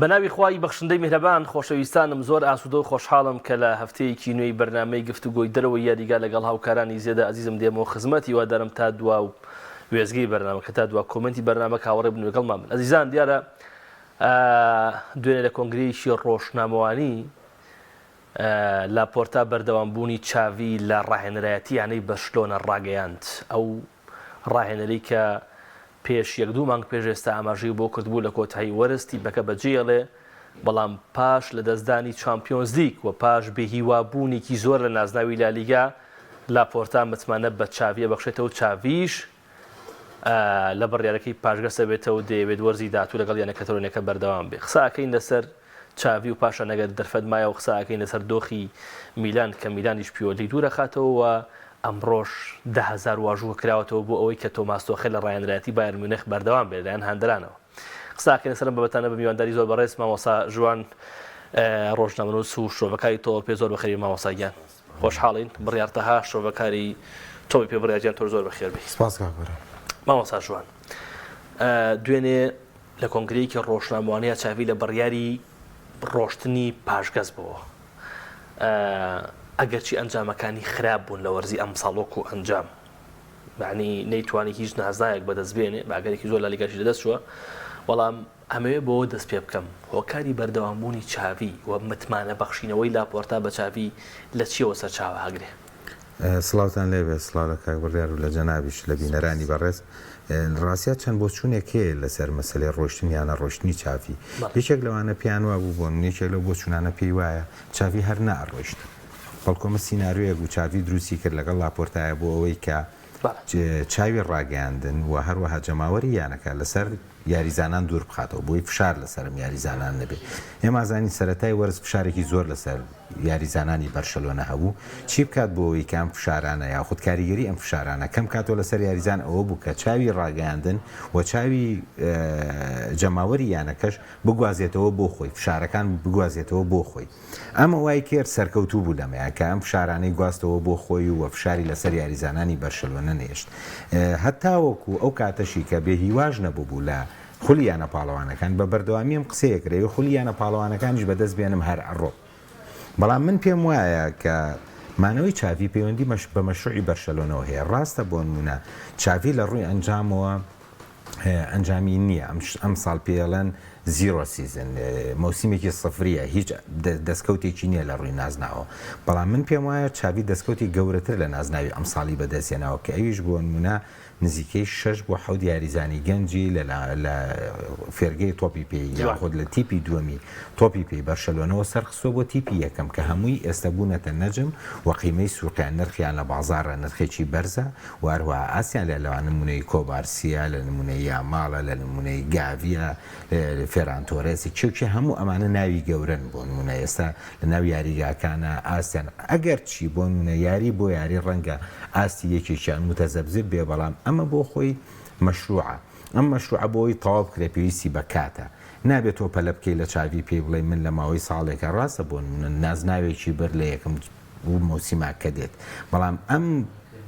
بەناوی خوای بەخشندەی میهرەبان خۆشەویستانم زۆر ئاسوودە و خۆشحاڵم کە لە هەفتەیەکی نوێی بەرنامەی گفتوگۆی دەرەوەی یاریگا لەگەڵ هاوکارانی زێدە ئەزیزم دێمەوە خزمەت هیوادارم تا دوا و وێستگەی بەرنامەکە تا دوا comment ی بەرنامەکە هاوڕێ بن و لەگەڵمان بن ئەزیزان دیارە دوێنێ لە کۆنگرەیەکی ڕۆژنامەوانی لاپۆرتا بەردەوامبوونی چاڤی لە ڕاهێنەرایەتی یانەی بەرشلۆنە ڕاگەیاند ئەو ڕاهێنەری کە پێش یەک دوو مانگ پێش ئێستا ئاماژەی بۆ کردبوو لە کۆتایی وەرز تیپەکە بەجێیەڵێ، بەڵام پاش لەدەستدانی چامپیۆنزلیگ و پاش بێهیوابوونێکی زۆر لە نازناوی لالیگا، لاپۆرتا متمانە بە چاڤی ئەبەخشێتەوە و چاڤیش لە بڕیارەکەی پاشگەز ئەبێتەوە و دەیەوێت وەرزی داهاتوو لەگەڵ یانە کەتەلۆنیەکە بەردەوام بێ. قسە ئەکەین لەسەر چاڤی و پاشان ئەگەر دەرفەت مایەوە قسە ئەکەین لەسەر دۆخی میلان کە میلانیش پیۆلی دوورەخاتەوە و ئەمڕۆش 10,000 واژووە کراوەتەوە بۆ ئەوەی کە تۆماس تۆخێل لە ڕاهێنەرایەتی بایرن میونخ بەردەوام بێت لەلایەن هاندەرانەوە. قسە ئەکەین لەسەر ئەم بابەتانە بە میوانداری زۆر بەڕێز مامۆستا ژوان ڕۆژنامەنووس و شرۆڤەکاری تۆپی پێ زۆر بەخێربێی مامۆستا گیان. خۆشحاڵین بڕیار تەها شرۆڤەکاری تۆپی پێ بڕیار گیان تۆش زۆر بەخێربێی. سپاس کاک گۆران. مامۆستا ژوان دوێنێ لە کۆنگرەیەکی ڕۆژنامەوانییا چاڤی لە بڕیاری ڕۆشتنی پاشگەز بۆوە. ئەگەرچی ئەنجامەکانی خراپ بوون لە وەرزی ئەمساڵ وەکو ئەنجام یەعنی نەیتوانی هیچ نازناوێک بەدەست بێنێ بە ئەگەرێکی زۆر لالیگاشی لەدەست چووە بەڵام ئەمەوێ بەوە دەست پێ بکەم هۆکاری بەردەوامبوونی چاڤی و متمانە بەخشینەوەی لاپۆرتا بە چاڤی لە چیەوە سەرچاوە ئەگرێ؟ سڵاوتان لێبێت سڵاو لە کاک بڕیار و لە جەنابیش لە بینەرانی بەڕێز ڕاستیا چەند بۆچوونێک هەیە لەسەر مەسەلەی ڕۆشتن یان نەڕۆشتنی چاڤی یەکێک لەوانە پێیان وابوو بۆ من یەکێک لەو بۆچوونانە پێی وایە چاڤی هەر نەئەڕۆیشت بەڵکو ئەمە سیناریۆیەک بوو چاڤی دروستی کرد لەگەڵ لاپۆرتایە بۆ ئەوەی کە چاوی ڕاگەیاندن و هەروەها جەماوەری یانەکە لەسەر یاریزانان دوور بخاتەوە بۆی فشار لەسەر ئەم یاریزانان نەبێ. ئێمە ئەزانین سەرەتای وەرز فشارێکی زۆر لەسەر یاریزانانی بەرشەلۆنە هەبوو، چی بکات بۆ ئەوەی کە ئەم فشارانە یاخود کاریگەری ئەم فشارانە کەم کاتەوە لەسەر یاریزان ئەوە بوو کە چاوی ڕاگەیاندن و چاوی جەماوەری یانەکەش بگوازێتەوە بۆ خۆی، فشارەکان بگوازێتەوە بۆ خۆی. ئەمە وای کرد سەرکەوتوو بوو لەمەیا کە ئەم فشارانەی گواستەوە بۆ خۆی و فشاری لەسەر یاریزانانی بەرشەلۆنە نەهێشت هەتاوەکو ئەو کاتەشی کە بێ هیواش نەبووبوو لە خولی یانە پاڵەوانەکان بە بەردەوامی ئەم قسەیە کرد ئەوێ خولی یانە پاڵەوانەکانیش بەدەست بێنم هەر ئەڕۆم بەڵام من پێم وایە کە مانەوەی چاڤی پەیوەندی بە مەشروعی بەرشەلۆنەوە هەیە ڕاستە بۆنمونە چاڤی لە ڕووی ئەنجامەوە ئەنجامی نییە ئەمساڵ پێڵێن zero season مەوسیمێکی سفریە هیچ دەستکەوتێکی نییە لە ڕووی نازناوە بەڵام من پێم وایە چاوی دەستکەوتی گەورەتر لە نازناوی ئەمساڵی بەدەستهێناوە کە ئەویش بۆ نمونە نزیکەی شەش بۆ حەوت یاریزانی گەنجی لە لە فێرگەی تۆپی پێی یاخود لە تیپی دووەمی تۆپی پێی بەرشەلۆنەوە سەرخستووە بۆ تیپی یەکەم کە هەمووی ئێستا بوونەتە نەجم و قیمەی سوقیان نرخیان لە بازاڕە نرخێکی بەرزە و هەروەها ئاستیان لە لەوان نمونەی کۆبارسیە لە نمونەی یاماڵە لە نمونەی گاڤیە فێران تۆرێسی کێ و کێ هەموو ئەمانە ناوی گەورەن بۆ نمونە ئێستا لە ناو یاریگاکانە ئاستیان ئەگەر چی بۆ نمونە یاری بۆ یاری ڕەنگە ئاستی یەکێکیان متەزەبزب بێ بەڵام ئەمە بۆ خۆی مەشروعە ئەم مەشروعە بۆ ئەوەی تەواو بکرێ پێویستی بە کاتە نابێت تۆ پەلە بکەی لە چاڤی پێی بڵێی من لە ماوەی ساڵێکا ڕاستە بۆ نمونە نازناوێکی برد لە یەکەم مەوسیما کە دێت بەڵام ئەم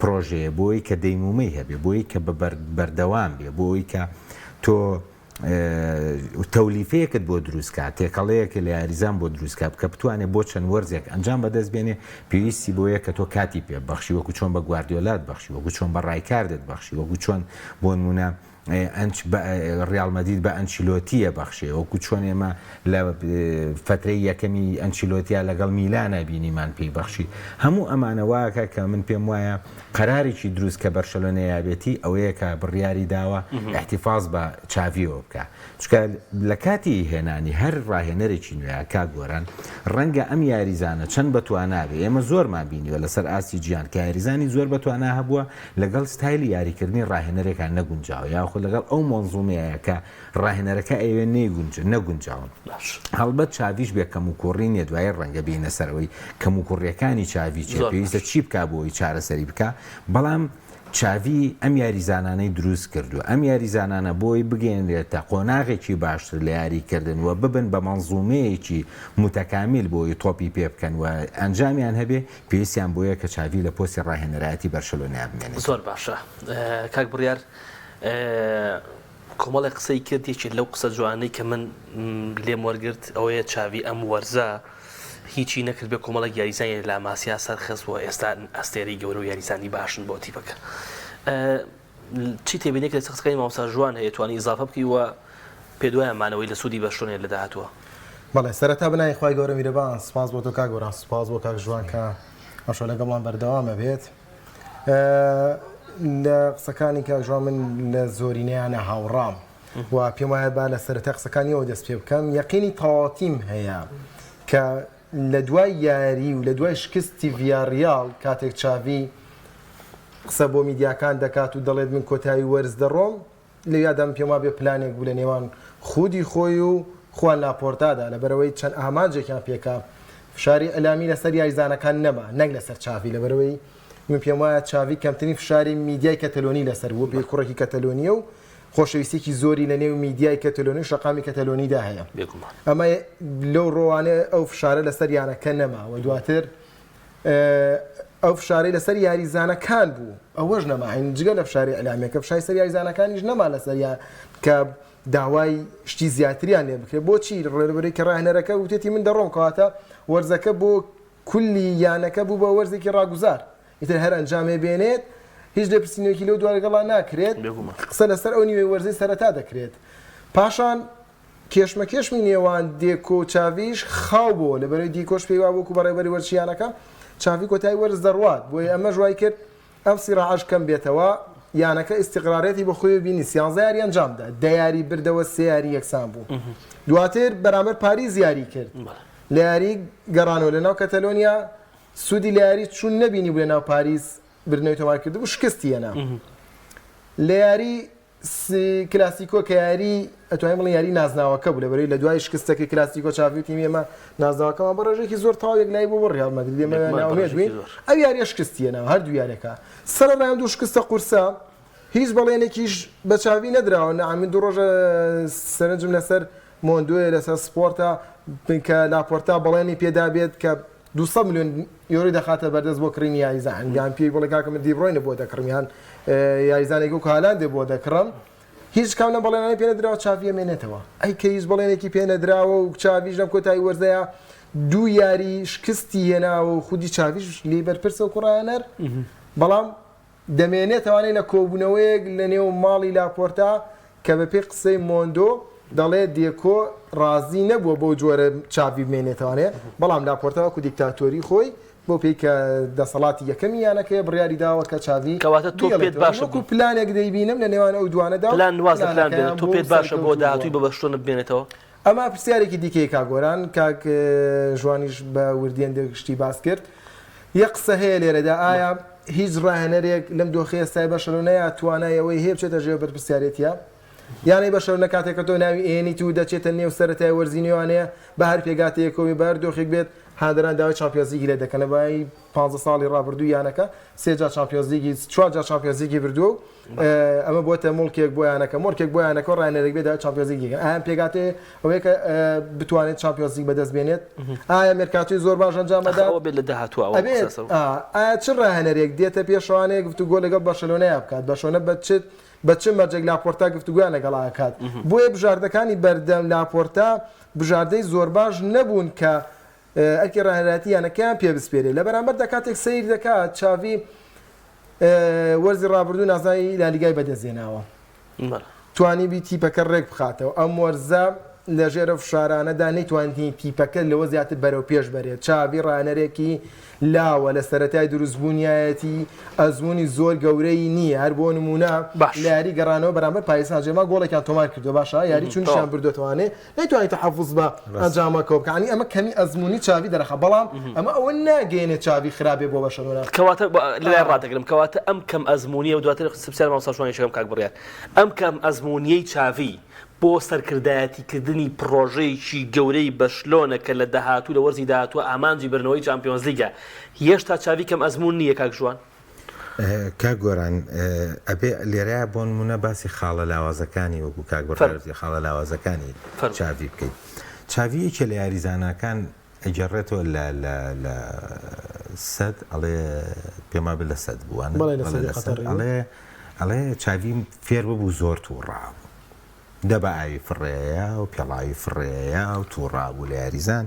پرۆژەیە بۆی کە دەیمومەی هەبێ بۆی کە بە بەردەوام بێ بۆی کە تۆ تەولیفەیەکت بۆ دروست کا تێکەڵەیەک لە یاریزان بۆ دروست کا کە بتوانێت بۆ چەند وەرزێک ئەنجام بەدەست بێنێ پێویستی بۆیە کە تۆ کاتی پێ بەخشی وەکو چۆن بە گواردیۆلات بەخشی وەکو چۆن بە ڕایکاردت بەخشی وەکو چۆن بۆ نمونە ئەنچ بە ڕیاڵ مەدرید بە ئەنچیلۆتیە بەخشێ وەکو چۆن ئێمە لە فەترەی یەکەمی ئەنچیلۆتیا لەگەڵ میلانە بینیمان پێی بەخشی هەموو ئەمانە واکە کە من پێم وایە قەرارێکی دروست کە بەرشەلۆنە یابێتی ئەوەیە کە بڕیاری داوە ئیحتیفاز بە چاڤیەوە بکا چونکە لە کاتی هێنانی هەر ڕاهێنەرێکی نوێ کاک گۆران ڕەنگە ئەم یاریزانە چەند بەتوانا بێ ئێمە زۆرمان بینیوە لەسەر ئاستی جیهان کە یاریزانی زۆر بەتوانا هەبووە لەگەڵ ستایلی یاریکردنی ڕاهێنەرێکا نەگونجاوە یاخود لەگەڵ ئەو مەنزومەیە کە ڕاهێنەرەکە ئەیەوێ نەیگونج نەگونجاون باش. هەڵبەت چاڤیش بێ کەموکوڕی نیە دوایی ڕەنگە بێینە سەر ئەوەی کەموکوڕیەکانی چاڤی چیە زۆر پێویستە باش. چی بکا بۆ ئەوەی چارەسەری بکا بەڵام چاڤی ئەم یاریزانانەی دروست کردووە ئەم یاریزانانە بۆ ئەوەی بگەیەنرێتە قۆناغێکی باشتر لە یاریکردن و ببن بە مەنزومەیەکی موتەکامیل بۆ ئەوەی تۆپی پێ بکەن و ئەنجامیان هەبێ پێویستیان بۆیە کە چاڤی لە پۆستی ڕاهێنەرایەتی بەرشەلۆنەیا بمێنێتەوە. زۆر باشە کاک بڕیار. کۆمەڵێک قسەی کرد، یەکێ لەو قسە جوانەی کە من لێم وەرگرت ئەوەیە چاڤی ئەم وەرزە هیچی نەکردبێ کۆمەڵێک یاریزانی لە لاماسیا سەرخست و ئێستا ئەستێرەی گەورە و یاریزانی باشن بۆ تیپەکە. چی تێبینێک لەسەر قسەکانی مامۆستا ژوان هەیە توانی ئیزافە بکەی و پێت وایە مانەوەی لە سوودی بەرشلۆنەیە لە داهاتووە؟ بەڵێ سەرەتا بە ناوی خوای گەورە میرەبان سوپاس بۆ تۆ کاک گۆران سوپاس بۆ کاک ژوان کە ئەمشەو لەگەڵمان بەردەوام ئەبێت لە قسەکانی کاک ژوان من لە زۆرینەیانە هاوڕام و پێم وایە با لە سەرەتا قسەکانیەوە دەست پێ بکەم یەقینی تەواوەتیم هەیە کە لە دوای یاری و لە دوای شکستی ڤیاڕیاڵ کاتێک چاڤی قسە بۆ میدیاکان دەکات و دەڵێت من کۆتایی وەرز دەڕۆم لەویادا من پێم وابێ پلانێک بوو لە نێوان خودی خۆی و خوان لاپۆرتادا، لەبەرئەوەی چەند ئامانجێکیان پێکا، فشاری ئیعلامی لەسەر یاریزانەکان نەما نەک لەسەر چاڤی، لەبەرئەوەی من پێم وایە چاڤی کەمترین فشاری میدیای کەتەلۆنی لەسەر بوو، پێی کوڕێکی کەتەلۆنییە و خۆشەویستییەکی زۆری لە نێو میدیای کەتەلۆنی و شەقامی کەتەلۆنیدا هەیە. بێگومان. ئەمە لەو ڕۆوانەی ئەو فشارە لەسەر یانەکە نەما و دواتر ئەو فشارەی لەسەر یاریزانەکان بوو ئەوەش نەما هەین جگە لە فشاری ئەلامیەکە فشای سەر یاریزانەکانیش نەما لەسەر یا کە داوای شتی زیاتریان لێ بکرێت بۆچی ڕێبەری کە ڕاهێنەرەکە وتێتی من دەڕۆم کەواتە وەرزەکە بۆ کولی یانەکە بوو بە وەرزێکی ڕاگوزار ئیتر هەر ئەنجامێ بێنێت هیچ لێپرسینەوەکی لەو دوارەگەڵا ناکرێت قسە لەسەر ئەو نیوەی وەرزی سەرەتا دەکرێت پاشان کێشمەکێشمی نێوان دێکۆ و چاڤیش خاو بۆوە، لەبەرئەوەی دیکۆش پێی وابوو وەکو بەڕێوەبەری وەرزشی یانەکە، چاڤی کۆتایی وەرز دەڕوات، بۆیە ئەمەش وایکرد ئەم سیراعەش کەم بێتەوە، یانەکە ئیستیقرارێتی بەخۆیەوە بینی، سیانزە یاری ئەنجامدا، دە یاری بردەوە، سێ یاری یەکسان بوو، دواتر بەرامبەر پاریس یاری کرد، لە یاری گەڕانەوە لەناو کەتەلۆنیا سوودی لە یاری چوون نەبینیبوو لەناو پاریس بردنەوەی تۆمار کردبوو، شکستی هێنا لە یاری کلاسیکۆ کە یاری ئەتوانین بڵێین یاری نازناوەکە بوو لەبەرەی لە دوای شکستەکەی کلاسیکۆ چاڤی وتی ئێمە نازناوەکەمان بە ڕێژەیەکی زۆر تەواو یەکلایی بوو بۆ ڕیال مەدرید ئێمە نائومێد بووین ئەو یاریە شکستی هێنا هەردوو یاریەکە سەرەڕای ئەم دوو شکستە قورسە هیچ بەڵێنێکیش بە چاڤی نەدراوە نەعم من دوو ڕۆژە سەرنجم لەسەر مۆندۆیە لەسەر سپۆرتە کە لاپۆرتا بەڵێنی پێدابێت کە 200 ملیۆن یۆرۆی دەخاتە بەردەست بۆ کڕینی یاریزان یان پێی بڵێ کاکە من دیبرۆینە بۆ دەکڕم یان یاریزانێک وەکو هالاندێ بۆ دەکڕم هیچ کام لەم بەڵێنانەی پێ نەدراوە چاڤی ئەمێنێتەوە ئەی کە هیچ بەڵێنێکی پێ نەدراوە و چاڤیش لەم کۆتایی وەرزەیە دوو یاری شکستی هێناوە و خودی چاڤیش لێی بەرپرسە وەکو ڕاهێنەر بەڵام دەمێنێتەوانەی لە کۆبوونەوەیەک لەنێو ماڵی لاپۆرتا کە بەپێی قسەی مۆندۆ دەڵێ دێکۆ رازی نەبووە بەو جۆرە چاڤی بمێنێتەوانێ، بەڵام لاپۆرتا وەکو دیکتاتۆری خۆی بەو پێی کە دەسەڵاتی یەکەمی یانەکەیە بڕیاری داوە کە چاڤی کەواتە تۆ پێت بهێڵێتەوە. باشە وەکو پلانێک دەیبینم لە نێوان ئەو دوانەدا و پلان واز لە پلان بێنە پلانەکەیان تۆ بۆ پێت باشە بۆ سەرکەوتوو بووە. داهاتووی بە بەرشلۆنە بمێنێتەوە؟ ئەمە پرسیارێکی دیکەیە کاک گۆران، کاک ژوانیش بە وردی هەندێک شتی باس کرد. یەک قسە هەیە لێرەدا، ئایا هیچ ڕاهێنەرێک لەم دۆخەی ئێستای بەرشەلۆنەیا توانای ئەوەی هەیە بچێتە ژێر بەرپرسیارێتیە؟ یانەی بەرشەلۆنە کاتێک کە تۆ ناوی ئێنیت و دەچێتە نێو سەرەتای وەرزی نوێوانەیە بە هەر پێکهاتەیەکەوە بێت، بە هەر دۆخێک بێت هاندەران داوای چامپیۆنزلیگی لێ دەکەن. لە ماوەی پانزە ساڵی ڕابردوو یانەکە سێ جار چامپیۆنزلیگی چوار جار چامپیۆنزلیگی بردووە و ئەمە بۆتە موڵکێک بۆ یانەکە مۆرکێک بۆ یانەکە و ڕاهێنەرێک بێت داوای چامپیۆنزلیگ دەکەن. ئایا پێکهاتەیە ئەوەیە کە بتوانێت چامپیۆنزلیگ بەدەست بێنێت؟ ئایا مێرکاتۆی زۆر باش ئەنجام ئەخ ئەدات؟ ئەوە بێت لە داهاتووە ئەوە ئەبێت قسە سەر ئایا چ ڕاهێنەرێک دێتە پێشەوانەیە گفتوگۆ لەگەڵ بەرشەلۆنەیا بکات؟ بەرشەلۆنە بە چ بە چ مەرجێک لاپۆرتا گفتوگۆیان لەگەڵا ئەکات؟ بۆیە بژاردەکانی بەردەم لاپۆرتا بژاردەی زۆرباش نەبوون کە ئەرکی ڕاهێنەرایەتی یانەکەیان پێ بسپێرێ. لە بەرامبەردا کاتێک سەیر دەکات چاڤی وەرزی ڕابردوو نازناوی لالیگای بەدەستهێناوە. توانیبی تیپەکە ڕێکبخاتەوە، ئەم وەرزە لەژێر ئەو فشارانەدا نەیتوانی تیپەکە لەوە زیاتر بەرەوپێش بەرێت، چاڤی ڕاهێنەرێکی لاوە لە سەرەتای دروستبوونیایەتی، ئەزموونی زۆر گەورەی نییە، هەر بۆ نموونە باش. لە یاری گەڕانەوە بەرامبەر پاریس سانجێرمان گۆڵێکیان تۆمار کردووە، باشە یاری چوونیشیان تەواو. بردووەتەوانێ نەیتوانی تەحەفوز بە ڕاستە. ئەنجامەکەوە بکات، یانی ئەمە کەمی ئەزموونی چاڤی دەرەخات، بەڵام ئەمە ئەوە ناگەیەنێت چاڤی خراپ بێ بۆ بەرشەلۆنە. کەواتە لەلای ڕادەگرم کەواتە ئەم کەم ئەزموونیە و دواتر پرسیار مامۆستا شوانی شەکەم کاک بڕیار ئەم کەم ئەزموونیەی چاڤی بۆ سەرکردایەتی کردنی پڕۆژەیەکی گەورەی بەرشلۆنە کە لە داهاتوو لە وەرزی داهاتووە ئامانجی بردنەوەی چامپیۆنزلیگە هێشتا چاڤی کەم ئەزموون نییە کاک ژوان؟ کاک گۆران ئەبێ لێرەیا بۆ نمونە باسی خاڵە لاوازەکانی وەکو کاک بڕیار وتی خاڵە لاوازەکانی چاڤی بکەین چاڤی یەکێ لە یاریزانەکان ئەگەڕێتەوە لە لە لە سەد ئەڵێ پێم وابێ لە سەد بووە بەڵێ لە سەدی قەتەڕی ئەڵێ ئەڵێ چاڤی فێر ببوو زۆر تووڕە بوو. دە بە ئاوی فڕێیە و پێڵاوی فڕێیە و تووڕا بوو لە یاریزان.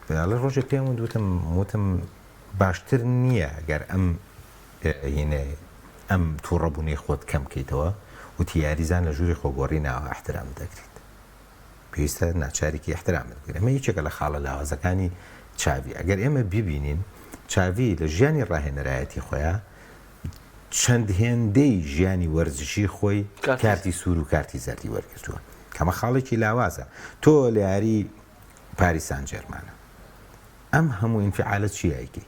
ئەڵێ ڕۆژێک پێم وت وتم وتم باشتر نییە گەر ئەم هینێ ئەم تووڕەبوونەی خۆت کەم کەیتەوە؟ وتی یاریزان لە ژووری خۆگۆڕی ناوە ئیحترامت دەگریت. پێویستە ناچاریکی ئیحترامت بگرێت. ئەمە یەکێکە لە خاڵە لاوازەکانی چاڤی. ئەگەر ئێمە بیبینین چاڤی لە ژیانی ڕاهێنەرایەتی خۆیا چەند هێندەی ژیانی وەرزشی خۆی کارتی سوور و کارتی زەردی وەرگرتووە. کەمە خاڵێکی لاوازە. تۆ لە یاری پاریس سان جێرمانە ئەم هەموو ئینفعالە چییە ئەیکەی؟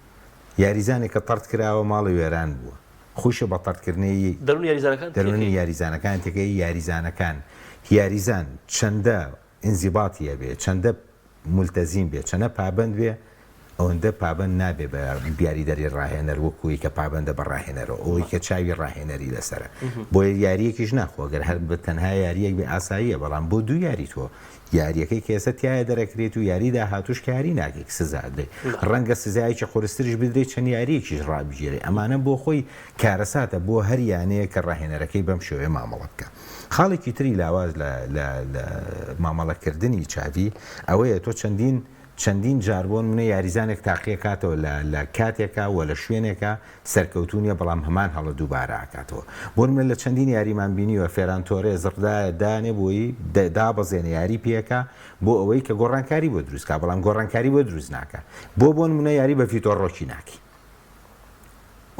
یاریزانێک کە تەرد کراوە ماڵی وێران بووە. خۆیشە بە تەردکردنەی دەروونی یاریزانەکان دەروونی تێکەی. یاریزانەکان تێکەی یاریزانەکان یاریزان چەندە ئینزیباتی هەبێ چەندە مولتەزیم بێ چەنە پابەند بێ ئەوەندە پابەند نابێ بە بیاریدەری ڕاهێنەر وەکو ئەوی کە پابەندە بە ڕاهێنەرەوە ئەوەی کە چاوی ڕاهێنەری لەسەرە بۆیە یاریەکیش ناخۆ گەر هەر بە تەنها یاریەک بێ ئاساییە بەڵام بۆ دوو یاری تۆ یاریەکەی کە ئێستا تیایا دەرەکرێیت و یاری داهاتووش کە یاری ناکەی سزا ئەدرێی ڕەنگە سزایەکی قورستریش بدرێی چەند یاریەکیش ڕابگیرێی ئەمانە بۆ خۆی کارەساتە بۆ هەر یانەیەک کە ڕاهێنەرەکەی بەم شێوەیە مامەڵە بکا خاڵێکی تری لاواز لە لە لە مامەڵەکردنی چاڤی ئەوەیە تۆ چەندین چەندین جار بۆ نمونە یاریزانێک تاقیەکاتەوە لە لە کاتێکا و لە شوێنێکا سەرکەوتوو نیە بەڵام هەمان هەڵە دووبارە ئەکاتەوە بۆ نمونە لە چەندین یاریمان بینیوە فێران تۆرێز ڕدایە دانێ بۆی دابەزێنێ یاری پێکا بۆ ئەوەی کە گۆڕانکاری بۆ دروست کا بەڵام گۆڕانکاری بۆ دروست ناکا بۆ بۆ نمونە یاری بە ڤیتۆر ڕۆکی ناکەی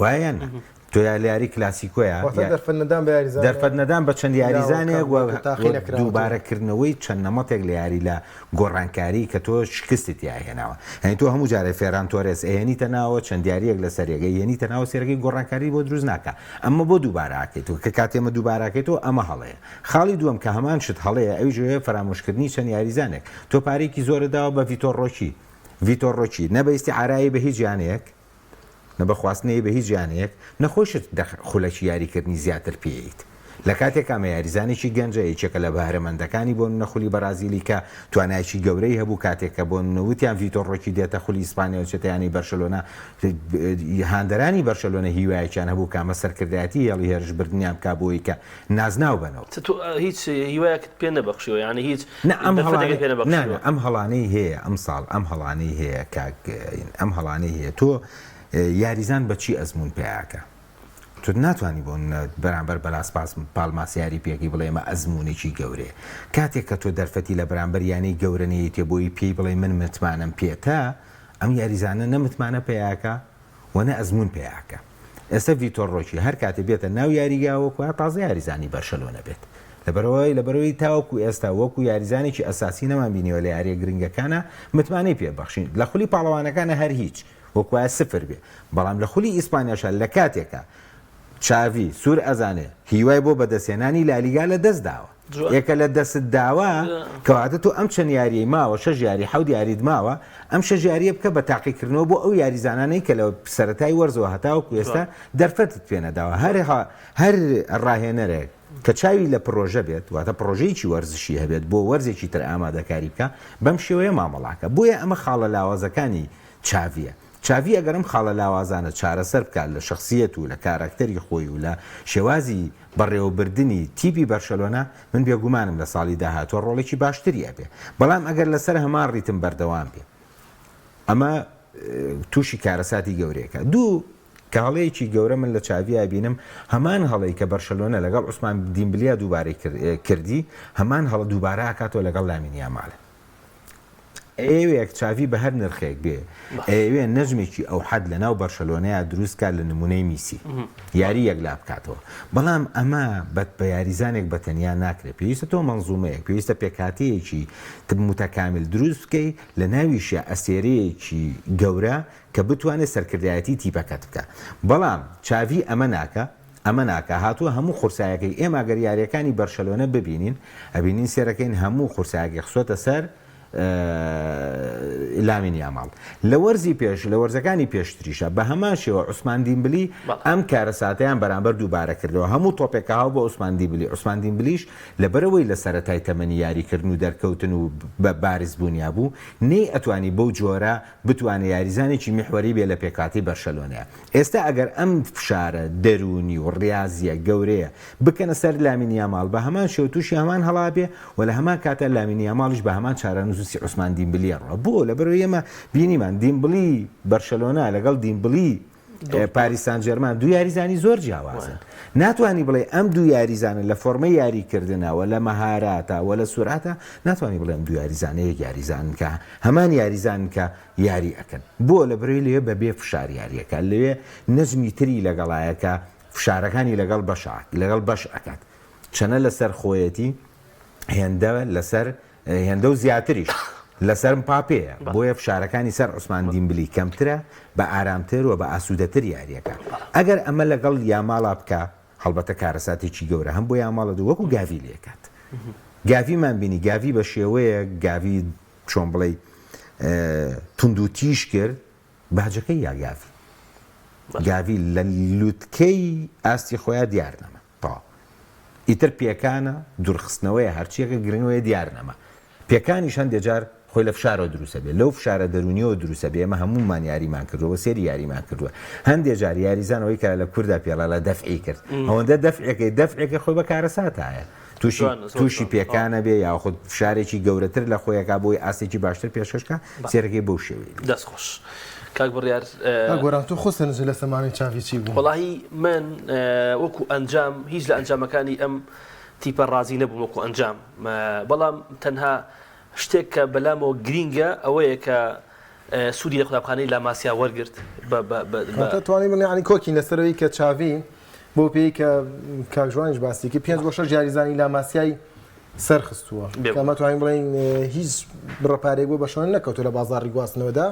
وایە یان نا تۆ یا لە یاری کلاسیکۆیا واتە دەرفەت نەدان بە یاریزانێک دەرفەت نەدان بە چەند یاریزانێک و لاوەکان کە تاقی نەکراوەتەوە. دووبارەکردنەوەی چەند نەمەتێک لە یاری لە گۆڕانکاری کە تۆ شکستت تیا هێناوە یانی تۆ هەموو جارێ فێران تۆرێس ئەیەنیتە ناوە چەند یاریەک لەسەر یەک ئەیەنیتە ناوە سێرەکەی گۆڕانکاری بۆ دروست ناکا ئەمە بۆ دووبارە ئەکەیتەوە کە کاتێ ئەمە دووبارە ئەکەیتەوە ئەمە هەڵەیە خاڵی دووەم کە هەمان شت هەڵەیە ئەویش ئەوەیە فەرامۆشکردنی چەند یاریزانێک تۆ پارەیەکی زۆرت داوە بە ڤیتۆر ڕۆکی ڤیتۆر ڕۆکی نە بە ئیستیعارایی بە هیچ یانەیەک نە بە خواستنەی بە هیچ یانەیەک، نە خۆیشت دە خولەکی یاریکردنی زیاتر پێیەیت. لە کاتێکا ئەمە یاریزانێکی گەنجە، یەکێکە لە بەهرەمەندەکانی بۆ نمونە خولی بەرازیلی کە توانایەکی گەورەی هەبوو کاتێک کە بۆ نمونە وتیان ڤیتۆر ڕۆکی دێتە خولی ئیسپانیا و چێتە یانەی بەرشەلۆنە، هاندەرانی بەرشەلۆنە هیوایەکیان هەبوو کە ئەمە سەرکردایەتی هێڵی هێرشبردنیان بکا بۆ ئەوەی کە نازناو بەنەوە. چ تۆ هیچ هیوایەکت پێ نەبەخشیوە یانی هیچ نا ئەم دەرفەتێکت هەڵانەی پێ نا نەبەخشیوە؟ نا ئەم هەڵانەی هەیە ئەمساڵ ئەم هەڵانەی هەیە کاک ئەم هەڵانەی هەیە تۆ یاریزان بە چی ئەزموون پەیاکە تۆ ناتوانی بۆ بەرامبەر بە لاس پالماس یاری پێکەی بڵێ ئەمە ئەزموونێکی گەورەیە کاتێک کە تۆ دەرفەتی لە بەرامبەر یانەی گەورە نەیەیتێ بۆی پێی بڵێ من متمانەم پێتە ئەم یاریزانە نە متمانە پەیاکە و نە ئەزموون پەیاکە ئێستا ڤیتۆر ڕۆکی هەر کاتێ بێتە ناو یاریگا وەکو تازە یاریزانی بەرشەلۆنە بێت لەبەرئەوەی لەبەرئەوەی تاوەکو ئێستا وەکو یاریزانێکی ئەساسی نەمانبینیوە لە یارییە گرنگەکانا متمانەی پێ بەخشین لە خولی پاڵەوانەکانا هەر هیچ وەکوایە سفر بێ بەڵام لە خولی ئیسپانیاشا لە کاتێکا چاڤی سوور ئەزانێ هیوای بۆ بەدەستهێنانی لالیگا لە دەست داوە ئێکە لە دەست داوە کەواتە تۆ ئەم چەند یاریەی ماوە شەش یاری حەوت یاریت ماوە ئەم شەش یاریە بکە بە تاقیکردنەوە بۆ ئەو یاریزانانەی کە لە سەرەتای وەرزەوە هەتاوەکو ئێستا دەرفەتت پێ نەداوە هەر هەر ڕاهێنەرێک کە چاوی لە پڕۆژە بێت، واتە پڕۆژەیەکی وەرزشی هەبێت بۆ وەرزێکی تر ئامادەکاری بکا، بەم شێوەیە مامەڵاکە. بۆیە ئەمە خاڵە لاوازەکانی چاڤییە. چاڤی ئەگەر ئەم خاڵە لاوازانە چارەسەر بکات لە شەخسییەت و لە کاراکتەری خۆی و لە شێوازی بەڕێوەبردنی تیپی بەرشەلۆنە، من بێگومانم لە ساڵی داهاتووە ڕۆڵێکی باشتری ئەبێ. بەڵام ئەگەر لەسەر هەمان ڕیتم بەردەوام بێ، ئەمە تووشی کارەساتی گەورەیەکە. دوو، کە هەڵەیەکی گەورە من لە چاڤی ئەبینم هەمان هەڵەی کە بەرشەلۆنە لەگەڵ عوسمان دیمبلیا دووبارەی کردی هەمان هەڵە دووبارە ئەکاتەوە لەگەڵ لامین یامال ئەیەوێک چاڤی بە هەر نرخێک بێ ئەیەوێ نەجمێکی ئەوحەد لە ناو بەرشەلۆنەیا دروست کات لە نمونەی میسی یاری یەکلا بکاتەوە بەڵام ئەمە بە بە یاریزانێک بە تەنیا ناکرێت پێویستە تۆ مەنزومەیەک پێویستە پێکهاتەیەکی متەکامل دروست بکەی لە ناویشیا ئەستێرەیەکی گەورە کە بتوانێت سەرکردایەتی تیپەکەت بکا بەڵام چاڤی ئەمە ناکا ئەمە ناکا هاتووە هەموو قورسایەکەی ئێمە گەر یاریەکانی بەرشەلۆنە ببینین ئەبینین سێرەکەین هەموو قورسایەکەی خسۆتە سەر. لامین یاماڵ. لە وەرزی پێش، لە وەرزەکانی پێشتریشا بە هەمان شێوە عوسمان دیمبلی ئەم کارەساتەیان بەرامبەر دووبارە کردەوە. هەموو تۆپێک کە هاو بۆ عوسمان دیمبلی، عوسمان دیمبلیش لەبەرئەوەی لە سەرەتای تەمەنی یاریکردن و دەرکەوتن و بە بارز بوونیا بوو، نەیئەتوانی بەو جۆرە بتوانێ یاریزانێکی میحوەری بێ لە پێکهاتەی بەرشەلۆنەیا. ئێستا ئەگەر ئەم فشارە دەروونی و ڕیازییە گەورەیە بکەنە سەر لامین یاماڵ بە هەمان شێوە تووشی هەمان هەڵە ئەبێ و لە هەمان کاتا لامین یاماڵیش بە هەمان چارەنووسی عوسمان دیمبلی ئەڕوا. بۆ؟ لەبەرئەوەی ئێمە بینیمان دیمبلی بەرشەلۆنە لەگەڵ دیمبلی پاریس سان جێرمان دوو یاریزانی زۆر جیاوازن. ناتوانی بڵێی ئەم دوو یاریزانە لە فۆرمەی یاریکردنا و لە مەهاراتا و لە سورعەتا ناتوانی بڵێ ئەم دوو یاریزانە یەک یاریزانن کە هەمان یاریزانن کە یاری ئەکەن. بۆ؟ لەبەرئەوەی لەوێ بەبێ فشار یاریەکات، لەوێ نەزمی تری لەگەڵایە کە فشارەکانی لەگەڵ بەشە لەگەڵ بەش ئەکات. چەنە لەسەر خۆیەتی هێندە لەسەر هێندە و زیاتریش لەسەر مپاپێیە، بۆیە فشارەکانی سەر عوسمان دیمبلی کەمترە، بە ئارامتر و بە ئاسوودەتر یاریەکا. ئەگەر ئەمە لەگەڵ یاماڵا بکا هەڵبەتە کارەساتێکی گەورە هەم بۆ یاماڵە دوو وەکو گاڤی لێکات. گاڤیمان بینی گاڤی بە شێوەیەک گاڤی چۆن بڵێی توندوتیژ کرد باجەکەی یا گاڤی گاڤی لە لوتکەی ئاستی خۆیا دیار نەما تەواو ئیتر پێکانە دوورخستنەوەیە هەرچیەکە گرنگەوەیە دیار نەما پێکانیش هەندێ جار خۆی لە فشارەوە دروستە بێ لەو فشارە دەروونیەوە دروستە بێ ئێمە هەموومان یاریمان کردووە سێری یاریمان کردووە هەندێ جار یاریزان ئەوەی کە لە کوردا پێڵە لە دەفعی کرد ئەوەندە دەفعەکەی دەفعەکە خۆی بە کارەساتایە تووشی تووشی پێکانە بێ یاخود فشارێکی گەورەتر لە خۆیەکا بۆی ئاستێکی باشتر پێشکەش کا سێرەکەی بەو شێوەیە بێ. دەست خۆش کاک بڕیار. کاک گۆران تۆ خۆت سەرنجت لەسەر مانەی چاڤی چی بوو؟ وەڵاهی من وەکو ئەنجام هیچ لە ئەنجامەکانی ئەم تیپە ڕازی نەبووم وەکو ئەنجام بەڵام تەنها شتێک کە بەلامەوە گرینگە ئەوەیە کە سوودی لە قوتابخانەی لاماسیا وەرگرت بە بە بە کەواتە توانی بڵێین یانی کۆکین لەسەر ئەوەی کە چاڤی بەو پێیەی کە کاک ژوانیش باسی کرد پێنج بۆ شەش یاریزانی لاماسیای سەرخستووە کە ئەمە توانین بڵێین هیچ بڕە پارەیەک بۆ بەرشەلۆنە نەکەوتووە لە بازاڕی گواستنەوەدا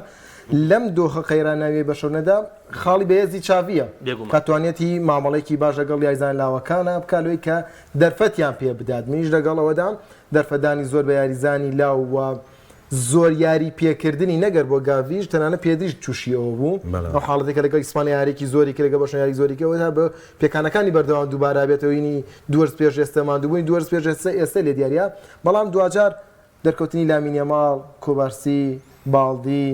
لەم دۆخە قەیراناویەی بەرشەلۆنەدا خاڵی بەهێزی چاڤیە کە توانیەتی مامەڵەیەکی باش لەگەڵ یاریزانە لاوەکانە بکات لەوەی کە دەرفەتیان پێ بدات منیش لەگەڵ ئەوەدام دەرفەتدانی زۆر بە یاریزانی لاو و زۆر یاری پێکردنی نەگەر بۆ گاڤیش تەنانەت پێدریش تووشی ئەوە بوو ئەو حاڵەتێک کە لەگەڵ ئیسپانیا یاریێکی زۆری کرد لەگەڵ بەرشەلۆنە یاری زۆری کرد ئەوە بە پێکانەکانی بەردەوام دووبارە بێتەوە ینی دوو وەرز پێش ئێستا ماندووبوونی دوو وەرز پێش ئێستا ئێستا لێ دیارە بەڵام دواجار دەرکەوتنی لامین یاماڵ کۆبارسی باڵدی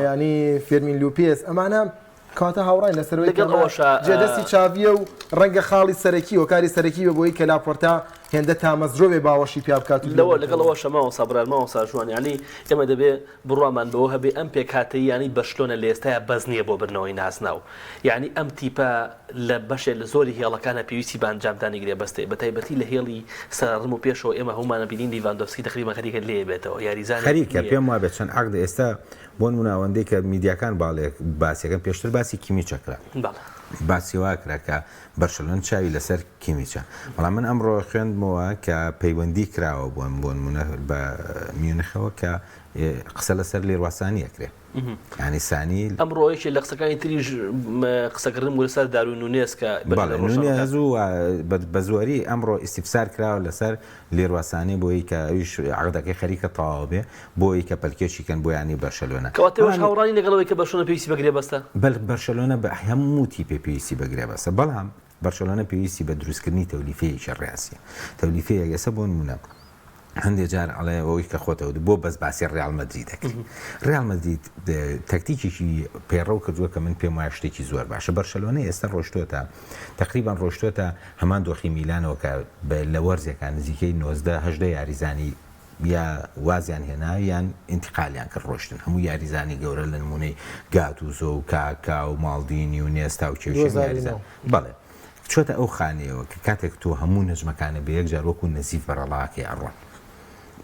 ینی فێرمین لوپێس ئەمانە کەواتە هاوڕاین لەسەر ئەوەی لەگەڵ کە ئەمە ئەوەشا جێدەستی چاڤییە و ڕەنگە خاڵی سەرەکی هۆکاری سەرەکی بێ بۆی کە لاپۆرتا هێندە تامەزرۆ بێ باوەشی پیا بکات و لەوە لەگەڵ بیهێنێتەوە. ئەوەشا مامۆستا بڕیار مامۆستا ژوان یانی ئێمە دەبێ بڕوامان بەوە هەبێ ئەم پێکهاتەی یانەی بەرشلۆنە لە ئێستایا بەس نییە بۆ بردنەوەی نازناو یانی ئەم تیپە لە بەشێ لە زۆری هێڵەکانا پێویستی بە ئەنجامدانی گرێبەستەیە بە تایبەتی لە هێڵی سەرەڕم و پێشەوە ئێمە هەموومان بینین لیڤاندۆفسکی تەقریبەن خەریکە لێ بێتەوە یاریزانێک خەریکە نییە. پێم وابێ چەند عەقدە ئێستا بۆنمونە ئەوەندەی کە میدیاکان باڵێ باسیەکەن پێشتر باسی کیمیچە کرا بەڵێ. باسی وا کرا کە بەرشەلۆنە چاوی لەسەر کیمیچە بەڵام من ئەمڕۆ خوێندمەوە کە پەیوەندی کراوە بۆ بۆنمونە بە میونخەوە کە قسە لەسەر لیروا سانی ئەکرێ یانی سانی ئەمڕۆ یەکێ لە قسەکانی تریش قسەکردن بوو لەسەر داروین نونێز کە بەشێ بەڵێ لە ڕۆژنامەکان نونێز و بە زۆری ئەمڕۆ ئیستیفسار کراوە لەسەر لیروا سانێ بۆی کە ئەویش عەقدەکەی خەریکە تەواو بێ بۆی کە پەلکێشی کەن بۆ یانەی بەرشەلۆنە. کەواتە ئێوەش بەڵام هاوڕا نین لەگەڵ ئەوەی کە بەرشەلۆنە پێویستی بە گرێبەستە؟ بەل بەرشەلۆنە بە هەموو تیپێ پێویستی بە گرێبەستە بەڵام بەرشەلۆنە پێویستی بە دروستکردنی تەولیفەیەکی ڕیازیە. تەولیفەیەک ئێستا بۆ نموونە هەندێ جار ئەڵێ ئەوەی کە خۆتە وت بۆ بەس باسی ڕیاڵ مەدرید دەکەی. ڕیاڵ مەدرید تەکتیکێکی پەیڕەو کردووە کە من پێم وایە شتێکی زۆر باشە. بەرشەلۆنە ئێستا ڕۆیشتۆتە تەقریبەن ڕۆیشتۆتە هەمان دۆخی میلانەوە کە لە وەرزێکا نزیکەی 19 18 یاریزانی یا وازیان هێنا یان ئینتقالیان کرد ڕۆشتن هەموو یاریزانی گەورە لە نمونەی گاتوزۆ و کاکا و ماڵدینی و نێستا و کێوشێن یاریزان بەڵێ چۆتە ئەو خانەیەوە کە کاتێک تۆ هەموو نەجمەکانە بە یەکجار وەکو نەزیف بەرەڵاکەی ئەڕۆن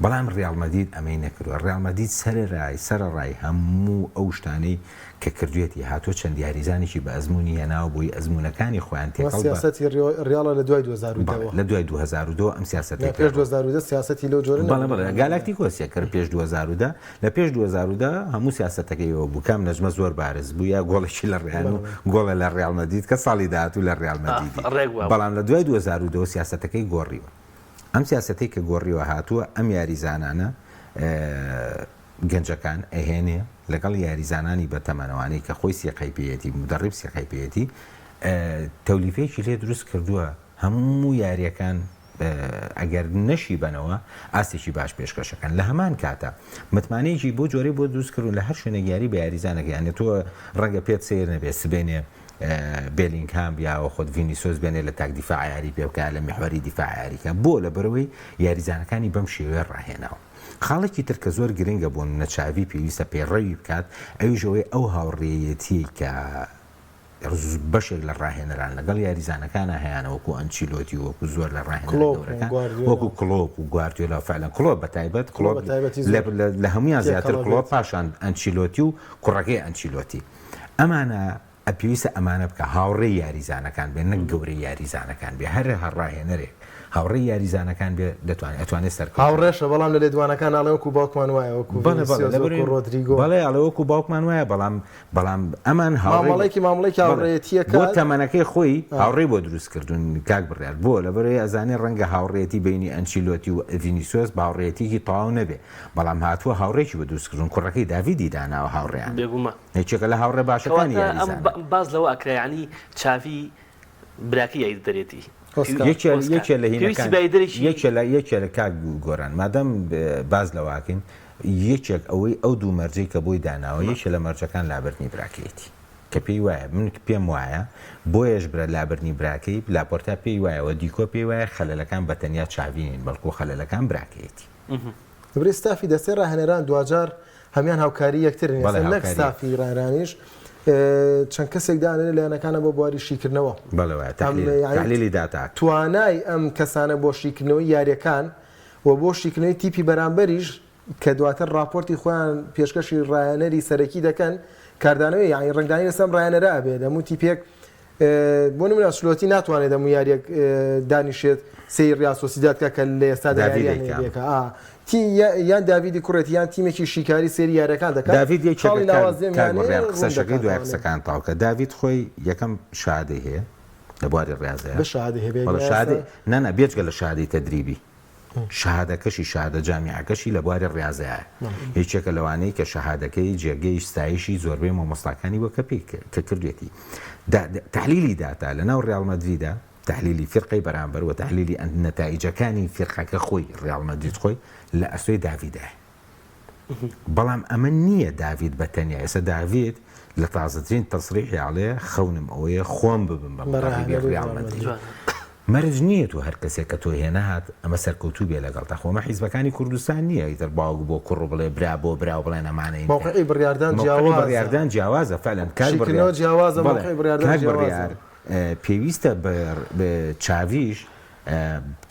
بەڵام ڕیاڵ مەدید ئەمەی نەکردووە ڕیاڵ مەدید سەرەرای سەرەڕای هەموو ئەو شتانەی کە کردوێتی هاتووە چەند یاریزانێکی بە ئەزموونی هێناوە بۆی ئەزموونەکانی خۆیان ئەوە تێکەڵ بە سیاسەتی ڕیاڵە لە دوای 2010 بەڵێ ەوە. لە دوای 2010 ئەم نا سیاسەتەی پێش پێڕەو 2010 سیاسەتی لەو جۆرە بەڵێ نەبوو لە بەڵێ ڕیاڵ مەدرید. گالاکتیکۆس یە کرد پێش 2010 لە پێش 2010 هەموو سیاسەتەکەی ئەوە بوو کام نەجمە زۆر بارز بوو یا گۆڵێکی لە ڕیان و بەڵێ بەڵێ. گۆڵە لە ڕیاڵ مەدرید کە ساڵی داهاتوو لە ڕیاڵ مەدریدی ڕێک وابوو. بەڵام لە دوای 2010 سیاسەتەکەی گۆڕیوە ئەم سیاسەتەی کە گۆڕیوە هاتووە ئەم یاریزانانە. گەنجەکان ئەهێنێ لەگەڵ یاریزانانی بەتەمەنەوانەی کە خۆی سیقەی پێیەتی مدەڕیب سیقەی پێیەتی تەولیفەیەکی لێ دروست کردووە هەموو یاریەکان ئەگەر نەشی بەنەوە ئاستێکی باش پێشکەشەکەن لە هەمان کاتە متمانەیەکی بۆ جۆرەی بۆ دروست کردون لە هەر شوێنێک یاری بە یاریزانەکە یانە تۆ ڕەنگە پێت سیر نەبێت سبێنێ بێلینگهام یا خۆت ڤینیسۆس بێنێ لە تاک دیفاع یاری پێ بکە لە میحوەری دیفاع یاریکە بۆ لە بەرەوەی یاریزانەکانی بەم شێوەیە ڕاهێناوە خاڵێکی تر کە زۆر گرنگە بۆ نمونە چاڤی پێویستە پەیڕەوی بکات ئەویش ئەوەی ئەو هاوڕێیەتیەی کە بەشێک لە ڕاهێنەران لەگەڵ یاریزانەکانە هەیانە وەکو ئەنچیلۆتی و وەکو زۆر لە ڕاهێنەرە کلۆپ و گەورەکان گواردیۆلا. وەکو کلۆپ و گواردیۆلا فعلا کلۆپ بە تایبەت کلۆپ کلۆپ بە تایبەتی لە زۆر لە هەمویان تێکەڵە زیاتر کلۆپ بێت. پاشان ئەنچیلۆتی و کوڕەکەی ئەنچیلۆتی ئەمانە پێویستە ئەمانە بکا هاوڕێی یاریزانەکان بێ نەک گەورەی یاریزانەکان بێ هەر ڕاهێنەرێک هاوڕێی یاریزانەکان بێ دەتوانێ ئەتوانێ سەرکەوتوو بێ. هاوڕێشە بەڵام لە لێدوانەکان ئەڵێ وەکو باوکمان وایە وەکو بەڵێ بەڵێ ڤینیسیۆس لەبەرئ وەکو ڕۆدریگۆ. بەڵێ ئەڵێ وەکو باوکمان وایە بەڵام بەڵام ئەمان هاوڕێی مامەڵەیەکی مامەڵەیەکی بەڵێ هاوڕێیەتییە بۆ کە تەمەنەکەی خۆی ئا. هاوڕێی بۆ دروست کردوون کاک بڕیار بۆ لەبەرئەوەی ئەزانێ ڕەنگە هاوڕێیەتی بەینی ئەنچیلۆتی و ڤینیسیۆس بە هاوڕێیەتییەکی تەواو نەبێ بەڵام هاتووە هاوڕێکی بۆ دروست کردوون کوڕەکەی داڤیدی داناوە هاوڕێیان بێگومان. یەکێکە لە هاوڕێ باشەکانی کەواتە ئەم یاریزانە. باس لەوە ئەکرا یەعنی چاڤی براکەی یاریدەرێتی. ئۆسکار. یەکێ ئۆسکار. یەکێ لە پێویستی هینەکان بە یاریدەرێکی. یەکێ لە یەکێ لە کاک گۆران مادام باس لەوە ئەکەین یەکێک ئەوەی ئەو دوو مەرجەی کە بۆی داناوە یەکێ لە مەرجەکان لابردنی براکەیەتی کە پێی وایە من پێم وایە بۆیەش برا لابردنی براکەی لاپۆرتا پێی وایە و دیکۆ پێی وایە خەلەلەکان بە تەنیا چاڤی نین بەڵکو خەلەلەکان براکەیەتی. لەبری ستافی دەستەی ڕاهێنەران دواجار هەموان هاوکاری یەکترن بەڵێ ئێستا نەک هاوکاری ستافی ڕاهێنەرانیش چەند کەسێک دانرێن لە یانەکانە بۆ بواری شیکردنەوە بەڵێ وایە ئەم تحلیل یانی تحلیلی داتا. توانای ئەم کەسانە بۆ شیکردنەوەی یاریەکان و بۆ شیکردنەوەی تیپی بەرامبەریش کە دواتر ڕاپۆرتی خۆیان پێشکەشی ڕاهێنەری سەرەکی دەکەن کاردانەوەی یانی ڕەنگدانەوەی لەسەر ئەم ڕاهێنەرە ئەبێت هەموو تیپێک بۆ نمونە ئەنچلۆتی ناتوانێت هەموو یاریەک دانیشێت سەیری ڕیال سۆسیداد بکات کە لە ئێستادا داڤید یاریان ئەیکا. هەیە ئا تی یان داڤیدی کوڕێتی یان تیمێکی شیکاری سەیری یاریەکان دەکات داڤید یەکێکە خاڵی کاک لاوازی ئەم کاک یانەیە بڕیار ڕوون قسەشەکەی دوای دەکاتەوە. قسەکان تەواو کە داڤید خۆی یەکەم شەهادەی هەیە لە بواری ڕیازەیە بە شەهادەی هەبێ بەڵێ ئێستا شەهادەی نا نا بێجگە لە شەهادەی تەدریبی شەهادەکەشی شەهادە جامیعەکەشی لە بواری ڕیازەیە یەکێکە لەوانەی کە شەهادەکەی جێگەی ستایشی زۆربەی مامۆستاکانی بووە کە پێی کە کردوێتی تحلیلی داتا لە ناو ڕیاڵ مەدریدا تحلیلی فیرقەی بەرامبەر و تحلیلی نەتائیجەکانی فیرقەکە خۆی ڕیاڵ مەدرید خۆی لە ئەستۆی داڤیدایە بەڵام ئەمە نییە داڤید بە تەنیا ئێستا داڤید لە تازەترین تەسریحی ئەڵێ خەونم ئەوەیە خۆم ببم بە مدەڕیبی ڕیاڵ مەدرید مەرج نییە تۆ هەر کەسێک کە تۆ هێنا هات ئەمە سەرکەوتوو بێ لەگەڵتا خۆ ئەمە حیزبەکانی کوردستان نییە ئیتر باوک بۆ کوڕ و بڵێ برا بۆ برا و بڵێن ئەمانەین کە مەوقعی بڕیاردان مەوقعی جیاوازە بڕیاردان جیاوازە فعلا کاک بڕیار شیکردنەوە جیاوازە بەڵێ مەوقعی بڕیاردان کاک جیاوازە بڕیار پێویستە بە چاڤیش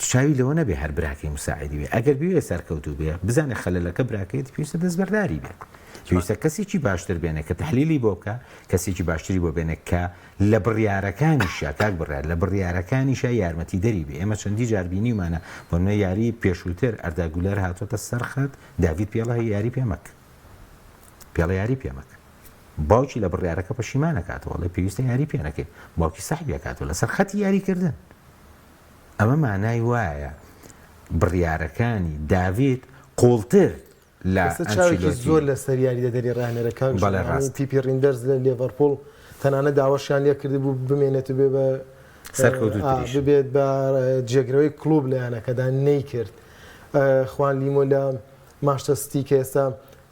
چاوی لەوە نەبێ هەر براکەی مساعیدی بێ ئەگەر بیەوێ سەرکەوتوو بێ بزانێ خەلەلەکە براکەیەتی پێویستە دەستبەرداری بێت پێویستە کەسێکی باشتر بێنێ کە تحلیلی بۆ بکە کەسێکی باشتری بۆ بێنێ کە لە بڕیارەکانیشا کاک بڕیار لە بڕیارەکانیشا یارمەتیدەری بێ ئێمە چەندی جار بینیومانە بۆ نمونە یاری پێشووتر ئەردا گولەر هاتۆتە سەر خەت داڤید پێڵە یاری پێ مەک پێڵە یاری پێ مەک باوکی لە بڕیارەکە پەشیمان ئەکاتەوە ئەڵێ پێویستە یاری پێ نەکەی باوکی سەحبی ئەکاتەوە لەسەر خەتی یاریکردن ئەمە مانای وایە بڕیارەکانی داڤید قوڵتر لە ئێستا چاوێکی ئەنچیلۆتی. زۆر لەسەر یاریدەدەری ڕاهێنەرە کاک ژیان بەڵێ یانی ڕاست. پیپی ڕیندەرز لە لێڤەرپوڵ تەنانەت داواشیان لێ کردبوو بمێنێت و بێ بە ئا سەرکەوتووتریش. ببێت بە جێگرەوەی کڵوب لە یانەکەدا نەیکرد خوان لیمۆ لە مانچستەر سیتی کە ئێستا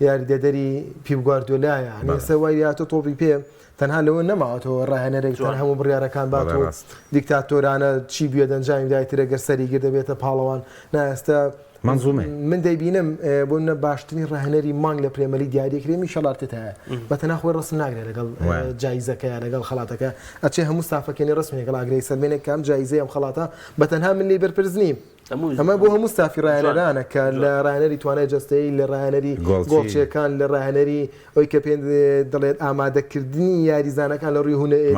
یاریدەدەری پیپ گواردیۆلایە یانی بەڵێ. ئێستا وای لێهاتووە تۆپی پێ تەنها لەوە نەماوەتەوە ڕاهێنەرێک جوان. تەنها هەموو بڕیارەکان بات بەڵێ و ڕاست. دیکتاتۆرانە چی بوێت ئەنجامی بدات ئیتر ئەگەر سەری گرت دەبێتە پاڵەوان نا ئێستا مەنزومەیە. من دەیبینم بۆ نمونە باشترین ڕاهێنەری مانگ لە پرێمەلیگ دیاریەکرێ میشێل ئارتێتایە بە تەنها خۆی ڕەسم ناگرێت لەگەڵ وایە. جایزەکە یا لەگەڵ خەڵاتەکە ئەچێ هەموو ستافەکەی ڕەسمی لەگەڵ ئاگرێ سەلمێنێک کە ئەم جایزەی ئەم خەڵاتە بە تەنها من لێی بەرپرس نیم ئەمە بۆ هەموو ستافی ڕاهێنەرانە کە لە ڕاهێنەری توانای جەستەیی، لە ڕاهێنەری گۆڵچیەکان، لە ڕاهێنەری ئەوی کە پێ دەڵێت ئامادەکردنی یاریزانەکان لە ڕووی هونەری،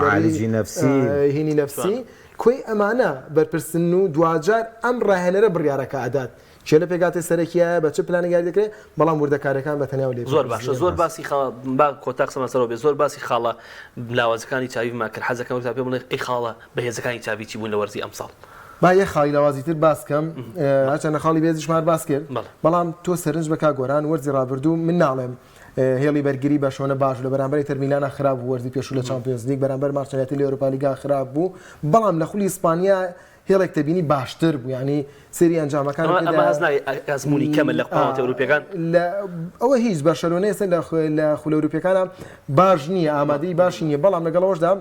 هینی نەفسی، کۆی ئەمانە بەرپرسن و دواجار ئەم ڕاهێنەرە بڕیارەکە ئەدات کێ لە پێکهاتەی سەرەکیایە، بە چ پلانێک یاری دەکرێت، بەڵام وردەکارییەکان بە تەنیا و لێ زۆر باشە زۆر باسی خاڵە با کۆتا قسەمان سەرەوە بێ زۆر باسی خاڵە لاوازەکانی چاڤیمان کرد حەزەکەم تا پێم بڵێ ئەی خاڵە بەهێزەکانی چاڤی چی بوون لە وەرزی ئەمساڵ؟ با یەک خاڵی لاوازی تر باس کەم هەرچەندە خاڵی بێزیشمان باس کرد بەڵام تۆ سەرنج بە کاک گۆران وەرزی ڕابردوو من ناڵێم هێڵی بەرگری بەرشۆنە باش لە بەرامبەر ئینتەر میلانا خراپ بوو وەرزی پێشوو لە چامپیۆنز لیگ بەرامبەر مارسێلیاتی لە یۆرۆپا لیگا خراپ بوو بەڵام لە خولی ئیسپانیا هێڵێک تەبینی باشتر بوو یعنی سری ئەنجامەکان ئەمە هەست ناکەی ئەزموونی کەمە لە قۆناغە ئەوروپیەکان لە ئەوە هیچ بەرشەلۆنە ئێستا لە خولە ئەوروپیەکانە باش نییە ئامادەی باشی نییە بەڵام لەگەڵەوەشدا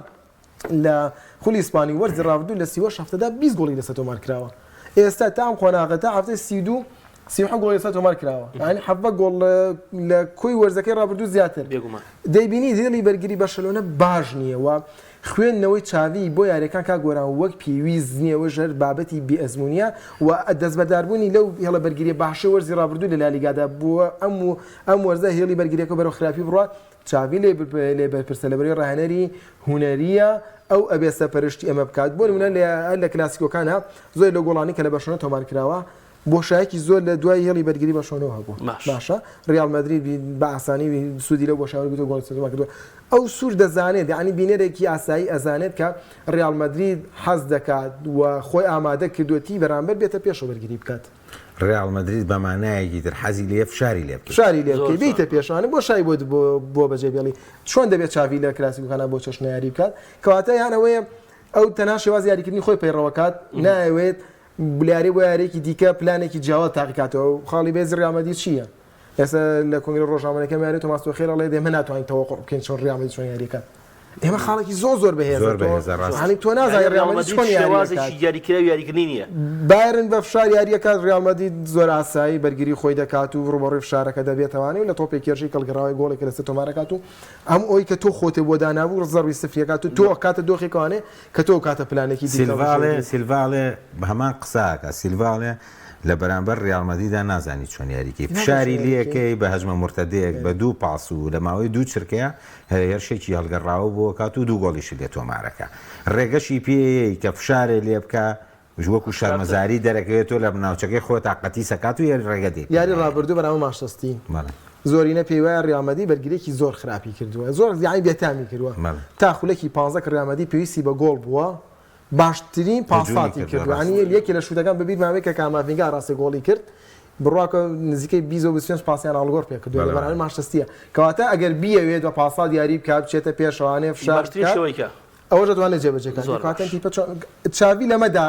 لە خولی ئیسپانی وەرزی رابردوو لە 38 هەفتەدا 20 گۆڵی لەسەر تۆمار کراوە ئێستا تا ئەم قۆناغە تا هەفتەی 32 37 گۆڵی لەسەر تۆمار کراوە یعنی 17 گۆڵ لە کۆی وەرزەکەی رابردوو زیاتر بێگومان دەیبینی هێڵی بەرگری بەرشەلۆنە باش نییە و خوێندنەوەی چاڤی بۆ یاریەکان کاک گۆران وەک پێویست نییە ئەوەش هەر بابەتی بێ ئەزموونیە و دەستبەرداربوونی لەو هێڵە بەرگریە باشەی وەرزی رابردوو لە لالیگادا بووە ئەم و ئەم وەرزە هێڵی بەرگریەکە بەرەو خراپی بڕوا چاڤی لێ لێ بەرپرسە لەبەرەی ڕاهێنەری هونەریە ئەو ئەبێ سەرپەرشتی ئەمە بکات بۆ نمونە لە هەر لە کلاسیکۆکانە زۆر لەو گۆڵانی کە لە بەرشەلۆنە تۆمار کراوە بۆشایەکی زۆر لە دوای هێڵی بەرگری بەرشەلۆنەوە هەبوو باشە ڕیاڵ مەدرید بە ئاسانی سوودی لەو بۆشایە وەرگرتووە گۆڵی تۆمار کردووە ئەو سوور دەزانێت یعنی بینەرێکی ئاسایی ئەزانێت کە ڕیاڵ مەدرید حەز دەکات و خۆی ئامادە کردووە تی بەرامبەر بێتە پێشەوە بەرگری بکات. ڕیاڵ مەدرید بە مانایەکی تر حەزی لێیە فشاری لێ بکەیت. فشاری لێ بکەیت بێیتە پێشانە بۆ شای بۆ بۆ بەجێ بێڵی چۆن دەبێت چاڤی لە کلاسیکۆکانا بۆ چەشنە یاری بکات کەواتە یان ئەوەیە ئەو تەنها شێوازی یاریکردنی خۆی پەیڕەوەکات نایەوێت یاری بۆ یاریەکی دیکە پلانێکی جیاواز تاقیکاتەوە خاڵی بێزی ڕیاڵ مەدرید چییە ئێستا لە کۆنگرە ڕۆژنامەنەکە یاری تۆماس تۆخێل ئەڵێ ئێمە ناتوانین تەوەقع بکەین چۆن ڕیاڵ مەدرید چۆن یاریەکات ئێمە خاڵێکی زۆر زۆر بەهێزە زۆر بەهێزە ڕاست یانی تۆ نازانی ڕیاڵ مەدرید چۆن یاری شێوازێکی دیاریکراوی یاریکردنی نییە. بایرن بە فشار یاریەکات ڕیاڵ مەدرید زۆر ئاسایی بەرگری خۆی دەکات و ڕووبەڕووی فشارەکە دەبێتەوانێ و لە تۆپێک هێرشی کەڵگەڕاوی گۆڵێک لەسەر تۆمارەکات و ئەم ئەوی کە تۆ خۆتێ بۆ دانابوو زەڕبی سفریەکات و تۆ ئەکاتە دۆخێکەوانێ کە تۆ کاتە پلانێکی دیکە سیلڤا ئەڵێ سیلڤا ئەڵێ بە هەمان قسە ئەکا سیلڤا ئەڵێ لە بەرامبەر ڕیاڵ مەدریدا نازانی چۆن یاریکەی فشاری لێکەی بە هەجمە مورتەدەیەک بە دوو پاس و لە ماوەی دوو چرکەیە هێرشێکی هەڵگەڕاوە بۆ کات و دوو گۆڵیشی لێ تۆمارەکە ڕێگەشی پێیەی کە فشارێ لێ بکە وەکو شەرمەزاری دەرەکەوێت تۆ لە ناوچەکەی خۆتا قەتیس ئەکات و یاری ڕێگە دێ یاری ڕابردوو بەرامبەر مانچستەر زۆرینە پێی وایە ڕیاڵ مەدرید بەرگرییەکی زۆر خراپی کردووە زۆر یانی بێتامی کردووە تا خولەکی 15 کە ڕیاڵ مەدرید پێویستی بە گۆڵ بووە باشترین پاساتی کردووە یانی یەکێ لە شوتەکان بەبیرمان بێت کە کاماڤینگا ڕاستە گۆڵی کرد بڕواکە نزیکەی 20 و 25 پاسیان ئاڵگۆڕ پێ کردووە لە بەرامبەر مانچستەر کەواتە ئەگەر بیەوێت بە پاسات یاری بکات بچێتە پێشەوانێ فشار بکات ئەوەش دەتوانێت جێبەجێ کات کەواتە تیپە چۆن چاڤی لەمەدا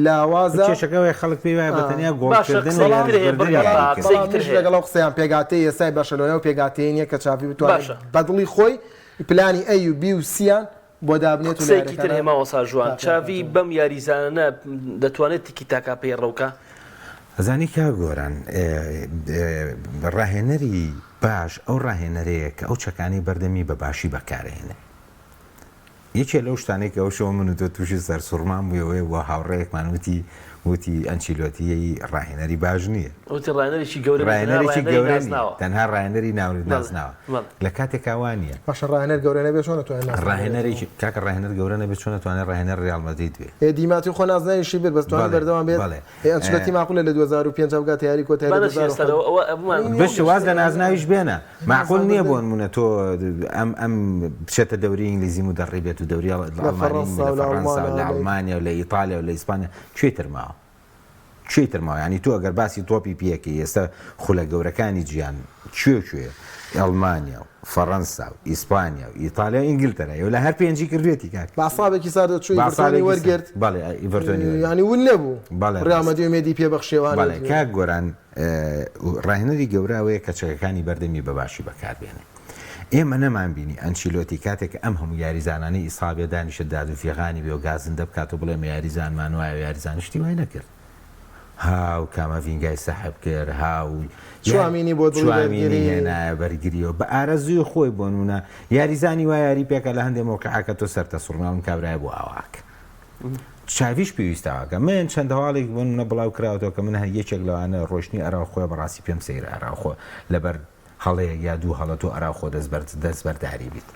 لاوازە. کێشەکە ئەوەیە خەڵک پێی وایە بە تەنیا باشە گۆڵکردن و قسەیەکی تر هەیە هێرشبردن بڕیار یاری کردن. قسەیەکی تر منیش هەیە. لەگەڵ ئەو قسەیان پێکهاتەی ئێستای بەرشەلۆنە و پێکهاتەیە نییە کە چاڤی بتوانێت باشە. بە دڵی خۆی پلانی A و B و C یان بۆ دابنێت و لە قسەیەکی تر یاریەکانا هەیە مامۆستا ژوان تاقیان چاڤی بکاتەوە. بەم یاریزانانە دەتوانێت تیکی تاکا پەیڕەو کا؟ ئەزانی کاک گۆران ڕاهێنەری باش ئەو ڕاهێنەرەیە کە ئەو چەکانەی بەردەمی بە باشی بەکارئەهێنێ. یەکێ لەو شتانەی کە ئەو شەوە من و تۆ تووشی سەرسوڕمان بووی ئەوەیە بووە هاوڕێیەکمان وتی وتی ئەنچیلۆتی ڕاهێنەری باش نییە. وتی ڕاهێنەرێکی گەورە نییە، تەنها ڕاهێنەرێکی ڕاهێنەری گەورە نییە، نازناوە. تەنها ڕاهێنەری ناو بەڵێ، نازناوە. بەڵێ. لە کاتێکا وا نییە. باشە ڕاهێنەر گەورە نەبێ چۆن ئەتوانێ نازناو بباتەوە؟ ڕاهێنەرێکی کاکە ڕاهێنەر گەورە نەبێ چۆن ئەتوانێ ڕاهێنەر ڕیاڵ مەدرید بێ؟ ئێ دیماتیۆ خۆ نازناویشی برد بەس توانی بەڵێ، بەردەوام بێت؟ بەڵێ. ئێ ئەنچلۆتی ماقولە لە 2005 بگاتە یاری کۆتایی با لە نەچینە 2007 سەرەوە ئەوە ئەمە بش واز لە نازناویش بێنە. مەعقول نییە بۆ نموونە تۆ ئەم ئەم بچێتە دەوری ئینگلیزی مودەڕی بێت و دەوری لە ئەڵمانی فەڕەنسا لە و لە فەڕەنسا و ئەڵمانیا لە و لە ئەڵمانیا و لە ئیتالیا و لە ئیسپانیا کوێی تر ماوە کوێی تر ماوە یانی تۆ ئەگەر باسی تۆپی پێکەی ئێستا خولە گەورەکانی جیهان کوێ کوێ ئەڵمانیا و فەڕەنسا و ئیسپانیا و ئیتالیا و ئینگلتەرا یو لە هەر پێنجی کردوێتی کاک بە عەسابێکی ساردەوە چوو بە ئیڤەرتۆنی عەسابێکی سارد وەرگرت بەڵێ ئیڤەرتۆنی وەرگرت یانی ون نەبوو بەڵێ ڕیاڵ ڕاستە مەدرید ئومێدی پێ بەخشیەوانێ بەڵێ کاک گۆران ڕاهێنەری گەورە ئەوەیە کە چەکەکانی بەردەمی بە باشی بەکاربێنێ. ئێمە نەمانبینی ئەنچیلۆتی کاتێک کە ئەم هەموو یاریزانانەی ئیسابێ دانیشێت داد و فیغانی بێ و گازندە بکات و بڵێ ئێمە یاریزانمان وایە و یاریزان شتی وای نەکرد. ها و کاماڤینگای سەحب کرد ها و چوامینی بۆ دڵی چوامینی بەرگری. هێنایە بەرگریەوە بە ئارەزووی خۆی بۆ نموونە یاریزانی وا یاری پێکا لە هەندێ مەوقیعا کە تۆ سەرتە سوڕما ئەم کابرایە بۆ ئاوا ئەکا. چاڤیش پێویستە ئاگا من چەند هەواڵێک بۆ نمونە بڵاو کراوەتەوە کە من هەر یەکێک لەوانە ڕۆشتنی ئەراوخۆیە بەڕاستی پێم سەیرە ئەراوخۆ لەبەر هەڵەیەک یا دوو هەڵە تۆ ئەراوخۆ دەست بەر دەست بەرداری بیت.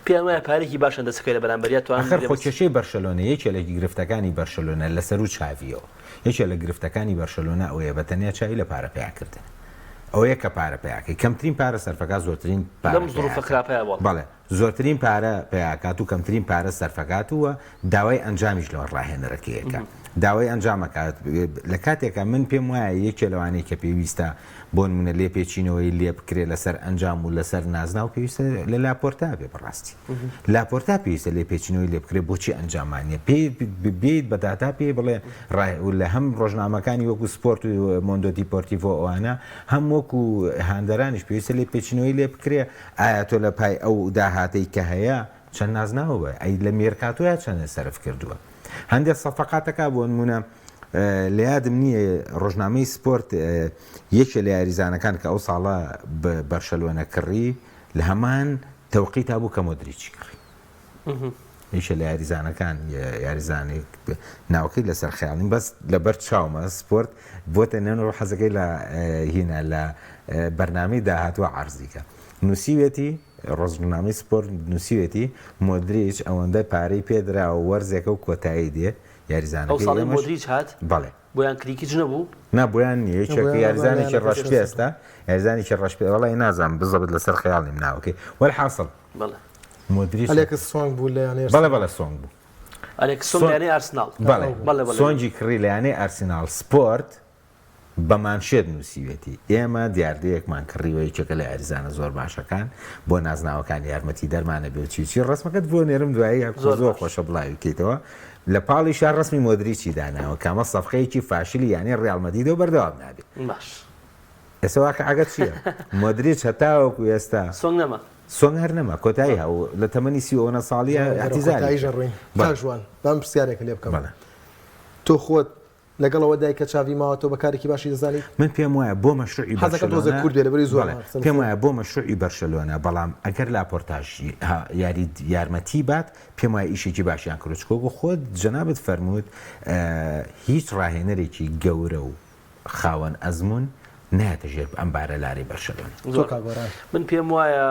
پێیان وایە پارەیەکی باشیان دەست بکەوێت لە بەرامبەریا توانن ئەخر خۆ گرێبەست. کێشەی بەرشەلۆنە یەکێ لە گرفتەکانی بەرشەلۆنە لە سەروو چاڤیەوە یەکێ لە گرفتەکانی بەرشەلۆنە ئەوەیە بە تەنیا چاوی لە پارە پەیا کردنە ئەوەیە کە پارە پەیاکەی کەمترین پارە سەرفەکا زۆرترین پارە لەم زروفە پەیاکا خراپەیا بەڵێ. بەڵێ زۆرترین پارە پەیاکات و کەمترین پارە سەرفەکات و داوای ئەنجامیش لە ڕاهێنەرەکەی ئەکا. داوای ئەنجام ئەکات لە کاتێکا من پێم وایە یەکێ لەوانەی کە پێویستە بۆ نمونە لێپێچینەوەی لێ بکرێ لەسەر ئەنجام و لەسەر نازناو پێویستە لە لاپۆرتا بێ بەڕاستی لاپۆرتا پێویستە لێپێچینەوەی لێ بکرێ بۆچی ئەنجامان نیە پێی بێیت بە داتا پێی بڵێ ڕای و لە هەم ڕۆژنامەکانی وەکو سپۆرت و مۆندۆ دیپۆرتیڤۆ ئەوانە هەم وەکو هاندەرانیش پێویستە لێپێچینەوەی لێ بکرێ ئایا تۆ لە پای ئەو داهاتەی کە هەیە چەند نازناوە بە ئەی لە مێرکاتۆیا چەند سەرف کردووە هەندێک سەفەقاتەکە بۆ نمونە لە یادم نییە ڕۆژنامەی سپۆرت یەکێ لە یاریزانەکان کە ئەو ساڵە بە بەرشەلۆنە کڕی لە هەمان تەوقیتا بوو کە مۆدریچی کڕی یەکێ لە یاریزانەکان یاریزانێک ناوەکەی لەسەر خەیاڵیم بەس لەبەر چاومە سپۆرت بۆتە نەن و حەزەکەی لە هینا لە بەرنامەی داهاتوە عەرزیکە نووسیوێتی ڕۆژنامەی سپۆرت نووسیوێتی مۆدریچ ئەوەندە پارەی پێدراوە وەرزێکە و کۆتایی دێ ئەو یاریزانەکەی ساڵەی ئێمەش مۆدریچ هات بەڵێ. بۆیان کریکیچ نەبوو؟ نا بۆیان نییە نا یەکێک بۆیان نەبوو یاریزانێکی یانەکەش ڕەش لەسەر پێستە یاریزانێکی ڕەش پێ وەڵی نازانم بزەبت لەسەر خەیاڵ نیم ناوەکەی وەلحاسڵ بەڵێ. مۆدریچ ئەلێکس سۆنگ بوو لە یانەی بەڵێ ئەرسناڵ. بەڵێ سۆنگ بوو. ئەلێکس سۆنگ لە یانەی ئارسناڵ. بەڵێ بەڵێ بەڵێ. سۆنگی کڕی لە یانەی ئارسیناڵ سپۆرت بە مانشێت نووسیوێتی، ئێمە دیاردەیەکمان کڕیوە یەکێکە لە یاریزانە زۆر باشەکان بۆ نازناوەکان یارمەتیدەرمانە بێ و چی و چی، ڕەسمەکەت بۆ نێرم دوایی زۆر زۆر باش. خۆشە بڵاوی کەیتەوە، لە پاڵیشا ڕەسمی مۆدریچی داناوە کە ئەمە سەفقەیەکی فاشلی یانەی ڕیاڵ مەدریدە و بەردەوام نابێ. باش. ئێستا واقیعەکە چییە؟ مۆدریچ هەتاوەکو ئێستا سۆنگ نەما. سۆنگ هەر نەما، کۆتایی ها و لە تەمەنی 30 ئەوەنە ساڵییە بەرەو ئیعتیزالی کۆتاییش کرد. ئەڕۆین. بەڵێ. کاک ژوان با من پرسیارێکت لێ بکەم. بەڵێ. تۆ خۆت لەگەڵ ئەوەدای کە چاڤی ماوە تۆ بە کارێکی باشی دەزانیت؟ من پێم وایە بۆ مەشروعی حەزەکەم تۆزێک بەرشەلۆنە کورت بێ لەبەرئەوەی زۆر بەڵێ قسەم پێم کرد. وایە بۆ مەشروعی بەرشەلۆنە بەڵام ئەگەر لاپۆرتاش یاری یارمەتی بات پێم وایە ئیشێکی باشیان کردوە چونکە وەکو خۆت جەنابت فەرمووت هیچ ڕاهێنەرێکی گەورە و خاوەن ئەزموون نایەتە ژێر ئەم بارە لارەی بەرشەلۆنە. تۆ زۆر کاک گۆران. من پێم وایە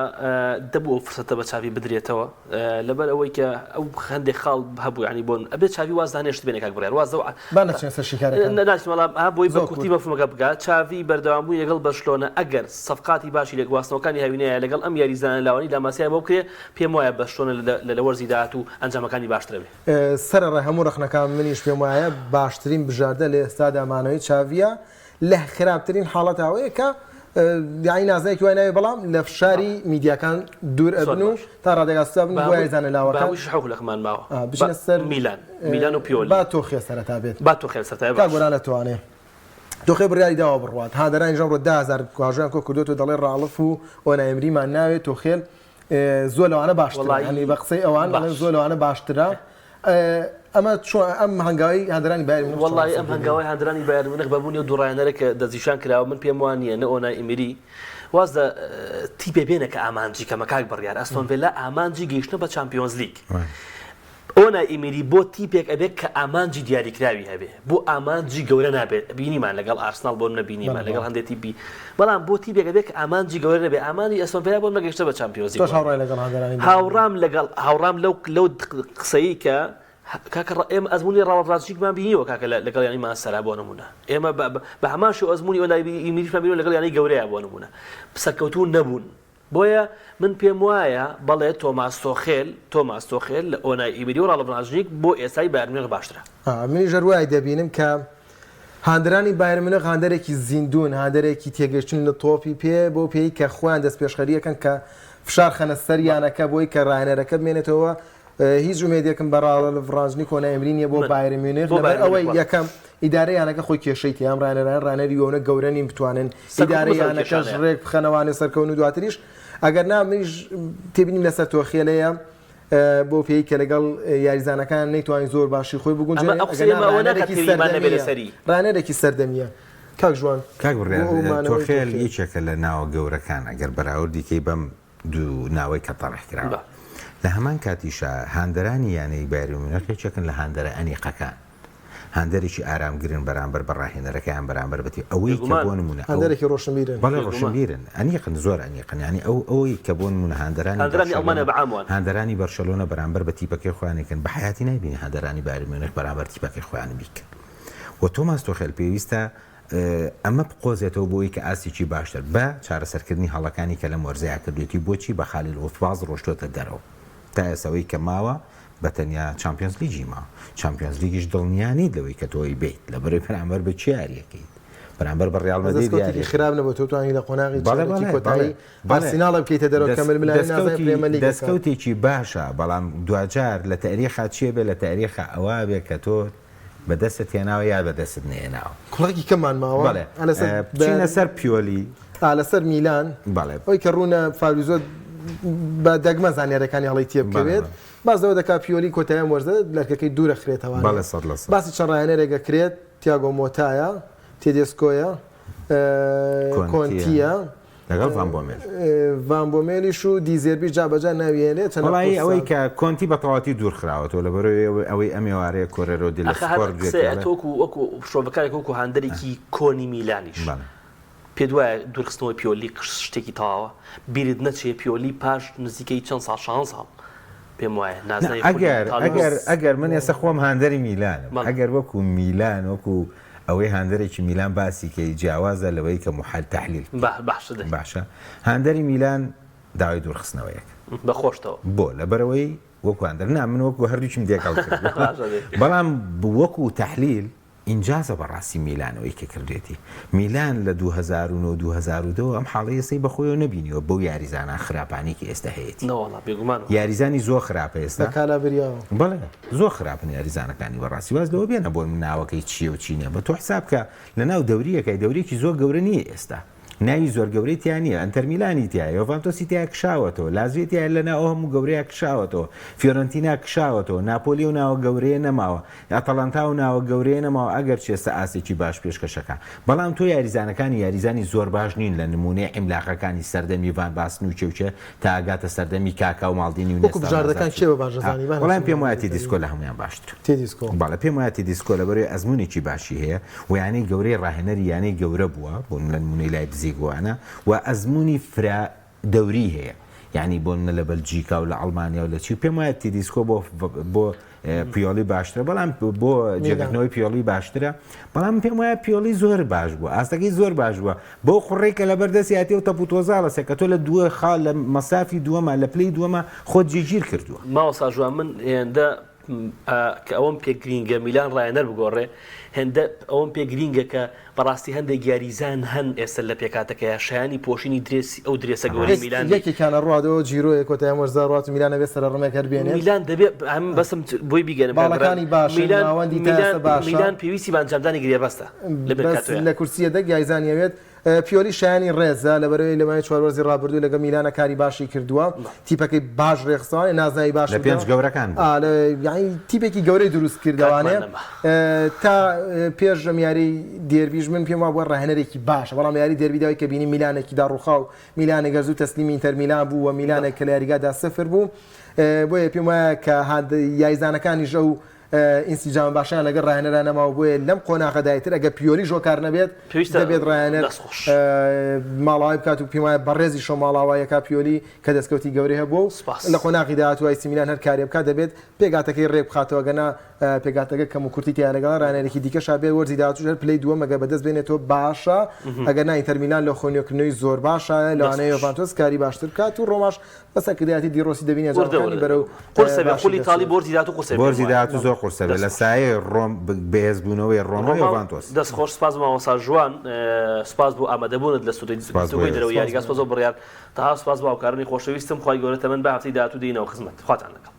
دەبوو ئەو فرسەتە بە چاڤی بدرێتەوە لەبەر ئەوەی کە ئەو هەندێک خاڵ هەبوو یانی بۆن ئەبێ چاڤی واز دانێشت بێنێ کاک بڕیار واز لەو با نەچینە سەر شیکارەکان. ناچین وەڵام ها بۆی بە زۆر کورتی کورت. مەفهومەکە بگا چاڤی بەردەوام بوونی لەگەڵ بەرشلۆنە ئەگەر سەفقاتی باشی لە گواستنەوەکانی هاوینەیە لەگەڵ ئەم یاریزانە لاوانەی لاماسیای بۆ بکرێ پێم وایە بەرشلۆنە لە لە وەرزی داهاتوو ئەنجامەکانی باشترە بێ. سەرەڕای هەموو ڕەخنەکان منیش پێم وایە باشترین بژاردە لە ئێستادا مانەوەی چاڤییە لە خراپترین حاڵەتا ئەوەیە کە یانی نازناوێکی وای ناوێ بەڵام لە فشاری میدیاکان دوور ئەبن و تا ڕادەیەک ئاسوودە بن بۆ یاریزانە لاوەکان. باوەشی حەو خولەکمان ماوە بچینە سەر میلان میلان و پیۆلی. با تۆخێ سەرەتا بێت. با تۆخێل سەرەتا بێت. کاک گۆران ئەتوانێ تۆخێ بڕیاری داوە بڕوات هاندەرانیش ئەمڕۆ 10000 واژۆیان کۆ کردووەتەوە دەڵێ ڕاڵف و ئۆنای ئێمریمان ناوێ تۆخێل زۆر لەوانە باشترە یانی بە قسەی ئەوان دەڵێن زۆر لەوانە باشترە ئەمە چۆن ئەم هەنگاوی هاندەرانی بایرن میونخ چۆن وەڵڵاهی ئەم هەڵسەنگێنی؟ هەنگاوەی هاندەرانی بایرن میونخ بە بوونی ئەو دوو ڕاهێنەرە کە دەستنیشان کراوە من پێم وا نییە نە ئۆنای ئیمیری واز لە تیپێ بێنە کە ئامانجی کەمە کاک بڕیار ئەستۆن ڤێلا ئامانجی گەیشتنە بە چامپیۆنزلیگ ئۆنای ئیمیری بۆ تیپێک ئەبێت کە ئامانجی دیاریکراوی هەبێ بۆ ئامانجی گەورە نابێت بینیمان لەگەڵ ئارسناڵ بۆ نمونە بینیمان لەگەڵ هەندێک تیپی بەڵام بۆ تیپێک ئەبێت کە ئامانجی گەورە نەبێ ئامانجی ئەستۆن ڤێلا بۆ نمونە گەیشتە بە چامپیۆنزلیگ تۆش هاوڕای لەگەڵ هاندەرانی بایرن هاوڕام لەگەڵ هاوڕام لەو لەو قسەی کە کاکە ئێمە ئەزموونی ڕاڵف ڕانجنیکمان بینیوە کاکە لەگەڵ یانەی مانچستەرا بۆ نمونە ئێمە بە هەمان شێوە ئەزموونی ئۆنای ئیمیریشمان بینیوە لەگەڵ یانەی گەورەیە بۆ نمونە سەرکەوتوو نەبوون بۆیە من پێم وایە بەڵێ تۆماس تۆخێل تۆماس تۆخێل لە ئۆنای ئیمری و ڕاڵف ڕانجنیک بۆ ئێستای بایرن میونخ باشترە. منیش هەر وای دەبینم کە هاندەرانی بایرن میونخ هاندەرێکی زیندوون، هاندەرێکی تێگەیشتوون لە تۆپی پێ، بەو پێیەی کە خۆیان دەستپێشخەرییەکەن کە فشار خەنە سەر یانەکە بۆی کە راهێنەرەکە بمێنێتەوە، هیچ ئومێدێکم بە ڕاڵف ڕانجنیک و ئۆنای ئێمری نییە بۆ من بایرن میونخ بۆ لەبەر بایرن ئەوەی میونخ بەڵێ. یەکەم ئیدارەی یانەکە خۆی کێشەی تێیە ئەم ڕاهێنەرانە ڕاهێنەری ئەونە گەورە نین بتوانن سەرکەوتن ئیدارەی بەسەر ئەو یانەکەش کێشانەیە. ڕێک بخەنەوانێ سەرکەون و دواتریش ئەگەر نا منیش تێبینیم لەسەر تۆخێلەیە بەو پێی کە لەگەڵ یاریزانەکان نەیتوانی زۆر باشی خۆی ئەمە بگونجێنێ ئەو ئەگەر قسەی نا ئێمە ئەوە ناکات ڕاهێنەرێکی تێبینیمان نەبێ سەردەمییە لەسەری. ڕاهێنەرێکی سەردەمییە کاک ژوان کاک بۆ بڕیار ئەو مانەوەی تۆخێل تۆخێل. یەکێکە لە ناوە گەورەکان ئەگەر بەراوردی کەی بەم دوو ناوەی کە تەڕح کراوە. لە هەمان کاتیشا هاندەرانی یانەی بایرن میونخ یەکێکن لە هاندەرە ئەنیقەکان. هاندەرێکی ئارامگرن بەرامبەر بە ڕاهێنەرەکەیان بەرامبەر بە تیم ئەوەی کە بۆ نموونە ئەو هاندەرێکی ڕۆشنبیرن. بەڵێ ڕۆشنبیرن ئەنیقن زۆر ئەنیقن یانی ئەو ئەوەی کە بۆ نموونە هاندەرانی هاندەرانی ئەڵمانیا بەرشەلۆنە بە عام وان. هاندەرانی بەرشەلۆنە بەرامبەر بە تیپەکەی خۆیان ئەیکەن بە حەیاتی نایبینی هاندەرانی بایرن میونخ بەرامبەر تیپەکەی خۆیان بیکەن و تۆماس تۆخێل پێویستە ئەمە بقۆزێتەوە بۆ ئەوەی کە ئاستێکی باشتر بە چارەسەرکردنی هەڵەکانی کە لەم وەرزەیا کردوێتی بۆچی بە خالیل ئوتباز ڕۆشتۆتە دەرەوە تا ئێستا ئەوەی کە ماوە بە تەنیا چامپیۆنز لیگی ماوە. چامپیۆنز لیگیش دڵنیا نیت لەوەی کە تۆ ئەیبەیت، لەبەرئەوەی بەرامبەر بە کێ یارییەکەیت؟ بەرامبەر بە ڕیاڵ مەدرید دەستکەوتێکی یارییەکەیت. خراپ نەبوو تۆ توانی لە قۆناغی بەڵێ چارەکی بەڵێ بەڵێ کۆتایی بەڵێ ئارسیناڵ بکەیتە دەرەوە کە دەست ململانێی نازناوی دەستکەوتی پرێمەر لیگ ئەکات. دەستکەوتێکی باشە بەڵام دواجار لە تەئریخا چیە بێ لە تەئریخا ئەوە بێ کە تۆ بە دەستت هێناوە یا بە دەستت نەهێناوە. کوڵێکی کەممان ماوە بەڵێ ئا لەسەر بچینە سەر پیۆلی. ئا لەسەر میلان بەڵێ. ئەوەی کە ڕوونە فابریزۆ بە دەگمەن زانیاریەکانی هەڵەی تێبکەوێت بەڵێ بەڵێ. باس لەوە دەکات پیۆلی کۆتایی ئەم وەرزە لەرکەکەی دوورەخرێتەوانێ بەڵێ 100%. باسی چەند ڕاهێنەرێک ئەکرێت تیاگۆ مۆتایە، تێدێسکۆیە، کۆنتیە. کۆنتیە، لەگەڵ ڤان بۆمێل. ڤان بۆمێلیش و دیزێربیش جا بەجا ناوی هێنێ چەندە وەڵایی قورسە. ئەوەی کە کۆنتی بە تەواوەتی دوور خراوەتەوە لەبەرئەوەی ئەوەی ئەوەی ئەم ئێوارەیە کۆرێرۆ دی لە ئەخە هەر سپۆرت گوێ قسەیە پێڵێ. تۆ وەکو وەکو شرۆڤەکارێک وەکو هاندەرێکی کۆنی میلانیش بەڵێ. پێت وایە دوورخستنەوەی پیۆلی شتێکی تەواوە؟ بیرت نەچێ پیۆلی پاش نزیکەی چەند ساڵ شانزە ساڵ پێم وایە نا نازناوی خولی ئەگەر ئیتاڵی ئەگەر بۆ ئەگەر من ئێستا خۆم هاندەری میلانم بەڵێ. ئەگەر وەکو میلان وەکو ئەوەی هاندەرێکی میلان باسی کەی جیاوازە لەوەی کە محل تحلیل بکەی. با باشە دەی. باشە هاندەری میلان داوای دوورخستنەوەیەک. بە خۆشتەوە. بۆ؟ لەبەرئەوەی وەکو هاندەر نا من وەکو هەردووکیم تێکەڵ کردووە باشە دەی. بەڵام وەکو تحلیل ئینجازە بەڕاستی میلان ئەوەی کە کردوێتی میلان لە 2009 2010 ئەم حاڵەی ئێستەی بەخۆیەوە نەبینیوە بەو یاریزانە خراپانەی کە ئێستا هەیەتی. نەوەڵا بێگومان وایە. یاریزانی زۆر خراپە ئێستا. لە کالابریاوە. بەڵێ زۆر خراپن یاریزانەکانی بەڕاستی واز لەوە بێنە بۆ ناوەکەی چییە و چی نییە بە تۆ حساب کە لەناو دەوریەکەی دەوریەکی زۆر گەورە نییە ئێستا ناوی زۆر گەورەی تیا نییە ئەنتەر میلانی تیا یۆڤانتۆسی تیا کشاوەتەوە لازیۆی تیا لەناو ئەو هەموو گەورەیە کشاوەتەوە فیۆرنتینا کشاوەتەوە ناپۆلی و ناوە گەورەیە نەماوە ئەتەڵانتا و ناوە گەورەیە نەماوە ئەگەرچی ئێستا ئاستێکی باش پێشکەشەکا بەڵام تۆ یاریزانەکانی یاریزانی زۆر باش نین لە نمونەی عیملاقەکانی سەردەمی ڤان باستن و کێ و کێ تا ئەگاتە سەردەمی کاکا و ماڵدینی و وەکو نێستا و بژاردەکان نازانم کێ چی بە باش ها دەزانی با وەڵا من نەچینە پێم وایە ناو تیدیسکۆ لە هەموویان باشترە. تیدیسکۆ. بەڵێ پێم وایە تیدیسکۆ لەبەرئەوەی ئەزموونێکی باشی هەیە و یانەی گەورەی ڕاهێنەری یانەی گەورە بووە بۆ نمونە نمونەی لایپزیگ و ئەوانە و ئەزموونی فرە دەوری هەیە یانی بۆ نمونە لە بەلجیکا و لە ئەڵمانیا و لە چی و پێم وایە تیدیسکۆ بۆ بۆ پیۆلی باشترە بەڵام بۆ جێگرتنەوەی پیۆلی باشترە بەڵام پێم وایە پیۆلی زۆر باش بووە ئاستەکەی زۆر باش بووە بەو قوڕەی کە لەبەر دەستیاتی و تەپ و تۆزاڵە سێ کە تۆ لە دووە خاڵ لە مەسافی دووەما لە پلەی دووەما خۆت جێگیر کردووە. مامۆستا ژوان من هێندە کە ئەوەم پێ گرینگە میلان ڕاهێنەر بگۆڕێ هێندە ئەوەم پێ گرینگە کە بەڕاستی هەندێک یاریزان هەن ئێستا لە پێکهاتەکەیا شایانی پۆشینی درێسی ئەو درێسە گەورەی میلان نین. یەکێکیان ئەڕواتەوە جیرۆیە کۆتایی ئەم وەرزە ئەڕوات و میلان ئەبێت سەرەڕمێک هەر بێنێت. میلان دەبێ ئەم بەسم بۆی بیگەنم کاک برام باڵەکانی باشن میلان ناوەندی تا میلان ئێستا باشە. میلان پێویستی بە ئەنجامدانی گرێبەستە لە بەس مێرکاتۆیا. لە کورسی یەدەگ یاریزانی ئەوێت. پیۆلی شایانی ڕێزە لەبەرئەوەی لە ماوەی چوار وەرزی ڕابردوو لەگەڵ میلانە کاری باشی کردووە تیپەکەی باش ڕێکخستوانێ نازناوی باش لە پێنج گەورەکان بوو. یانی تیپێکی گەورەی دروست کردوانێ کاتمان نەما. تا پێش ئەم یاری دێربیش من پێم وابووە ڕاهێنەرێکی باشە بەڵام یاری دێربی داوای کە بینی میلانێکی داڕوخاو میلانێک گەر زوو تەسلیمی ئینتەر میلان بوو و میلانێک کە لە یاریگادا سفر بوو بۆیە پێم وایە کە یاریزانەکانیش ئەو ئینسجامە باشەیان لەگەڵ ڕاهێنەرا نەماوە بۆیە لەم قۆناغەدا ئیتر ئەگەر پیۆلیش هۆکار نەبێت پێویستە دەبێت ڕاهێنەر دەست خۆش. ماڵاوای بکات و پێم وایە بەڕێزیشەوە ماڵاواییەکە پیۆلی کە دەستکەوتی گەورەی هەبووە و سوپاس. لە قۆناغی داهاتوو ئەیسی میلان هەر کارێ بکات دەبێت پێکهاتەکەی ڕێک بخاتەوە گەنا پێکهاتەکە کەموکورتی تیایە لەگەڵ ڕاهێنەرێکی دیکەشا بێت وەرزی داهاتووش هەر پلەی دووەم ئەگەر بەدەست بێنێتەوە باشە ئەگەر نا ئینتەر میلان لە خۆنوێکردنەوەی زۆر باشە دەست لەوانەیە خۆش. یۆڤانتۆس کاری باشتر بکات و ڕۆماش بە سەرکردایەتی دی ڕۆسی دەبینی وردە ئەنجامەکانی وردە بەرەو قورسە بێ باشی خولی ئیتاڵی دەچێت. بۆ وەرزی داهاتوو قورسە بێ پێم وەرزی وایە. داهاتوو زۆر قورسە بێ دەست لە خۆش. سایەی ڕۆم بەهێزبوونەوەی ڕۆما و ڕۆما یۆڤانتۆس. دەست خۆش سپاس بۆ مامۆستا ژوان سپاس بۆ ئامادەبوونت لە ستۆدیۆی سپاس بۆ گفتوگۆی ئێوە. دەرەوەی سپاس یاریگا بۆ سپاس بۆ بڕیار تەها سپاس بۆ هاوکارانی خۆشەویستم خوای گەورە تەمەن با هەفتەی داهاتوو دێینەوە خزمەت خواتان لەگەڵ.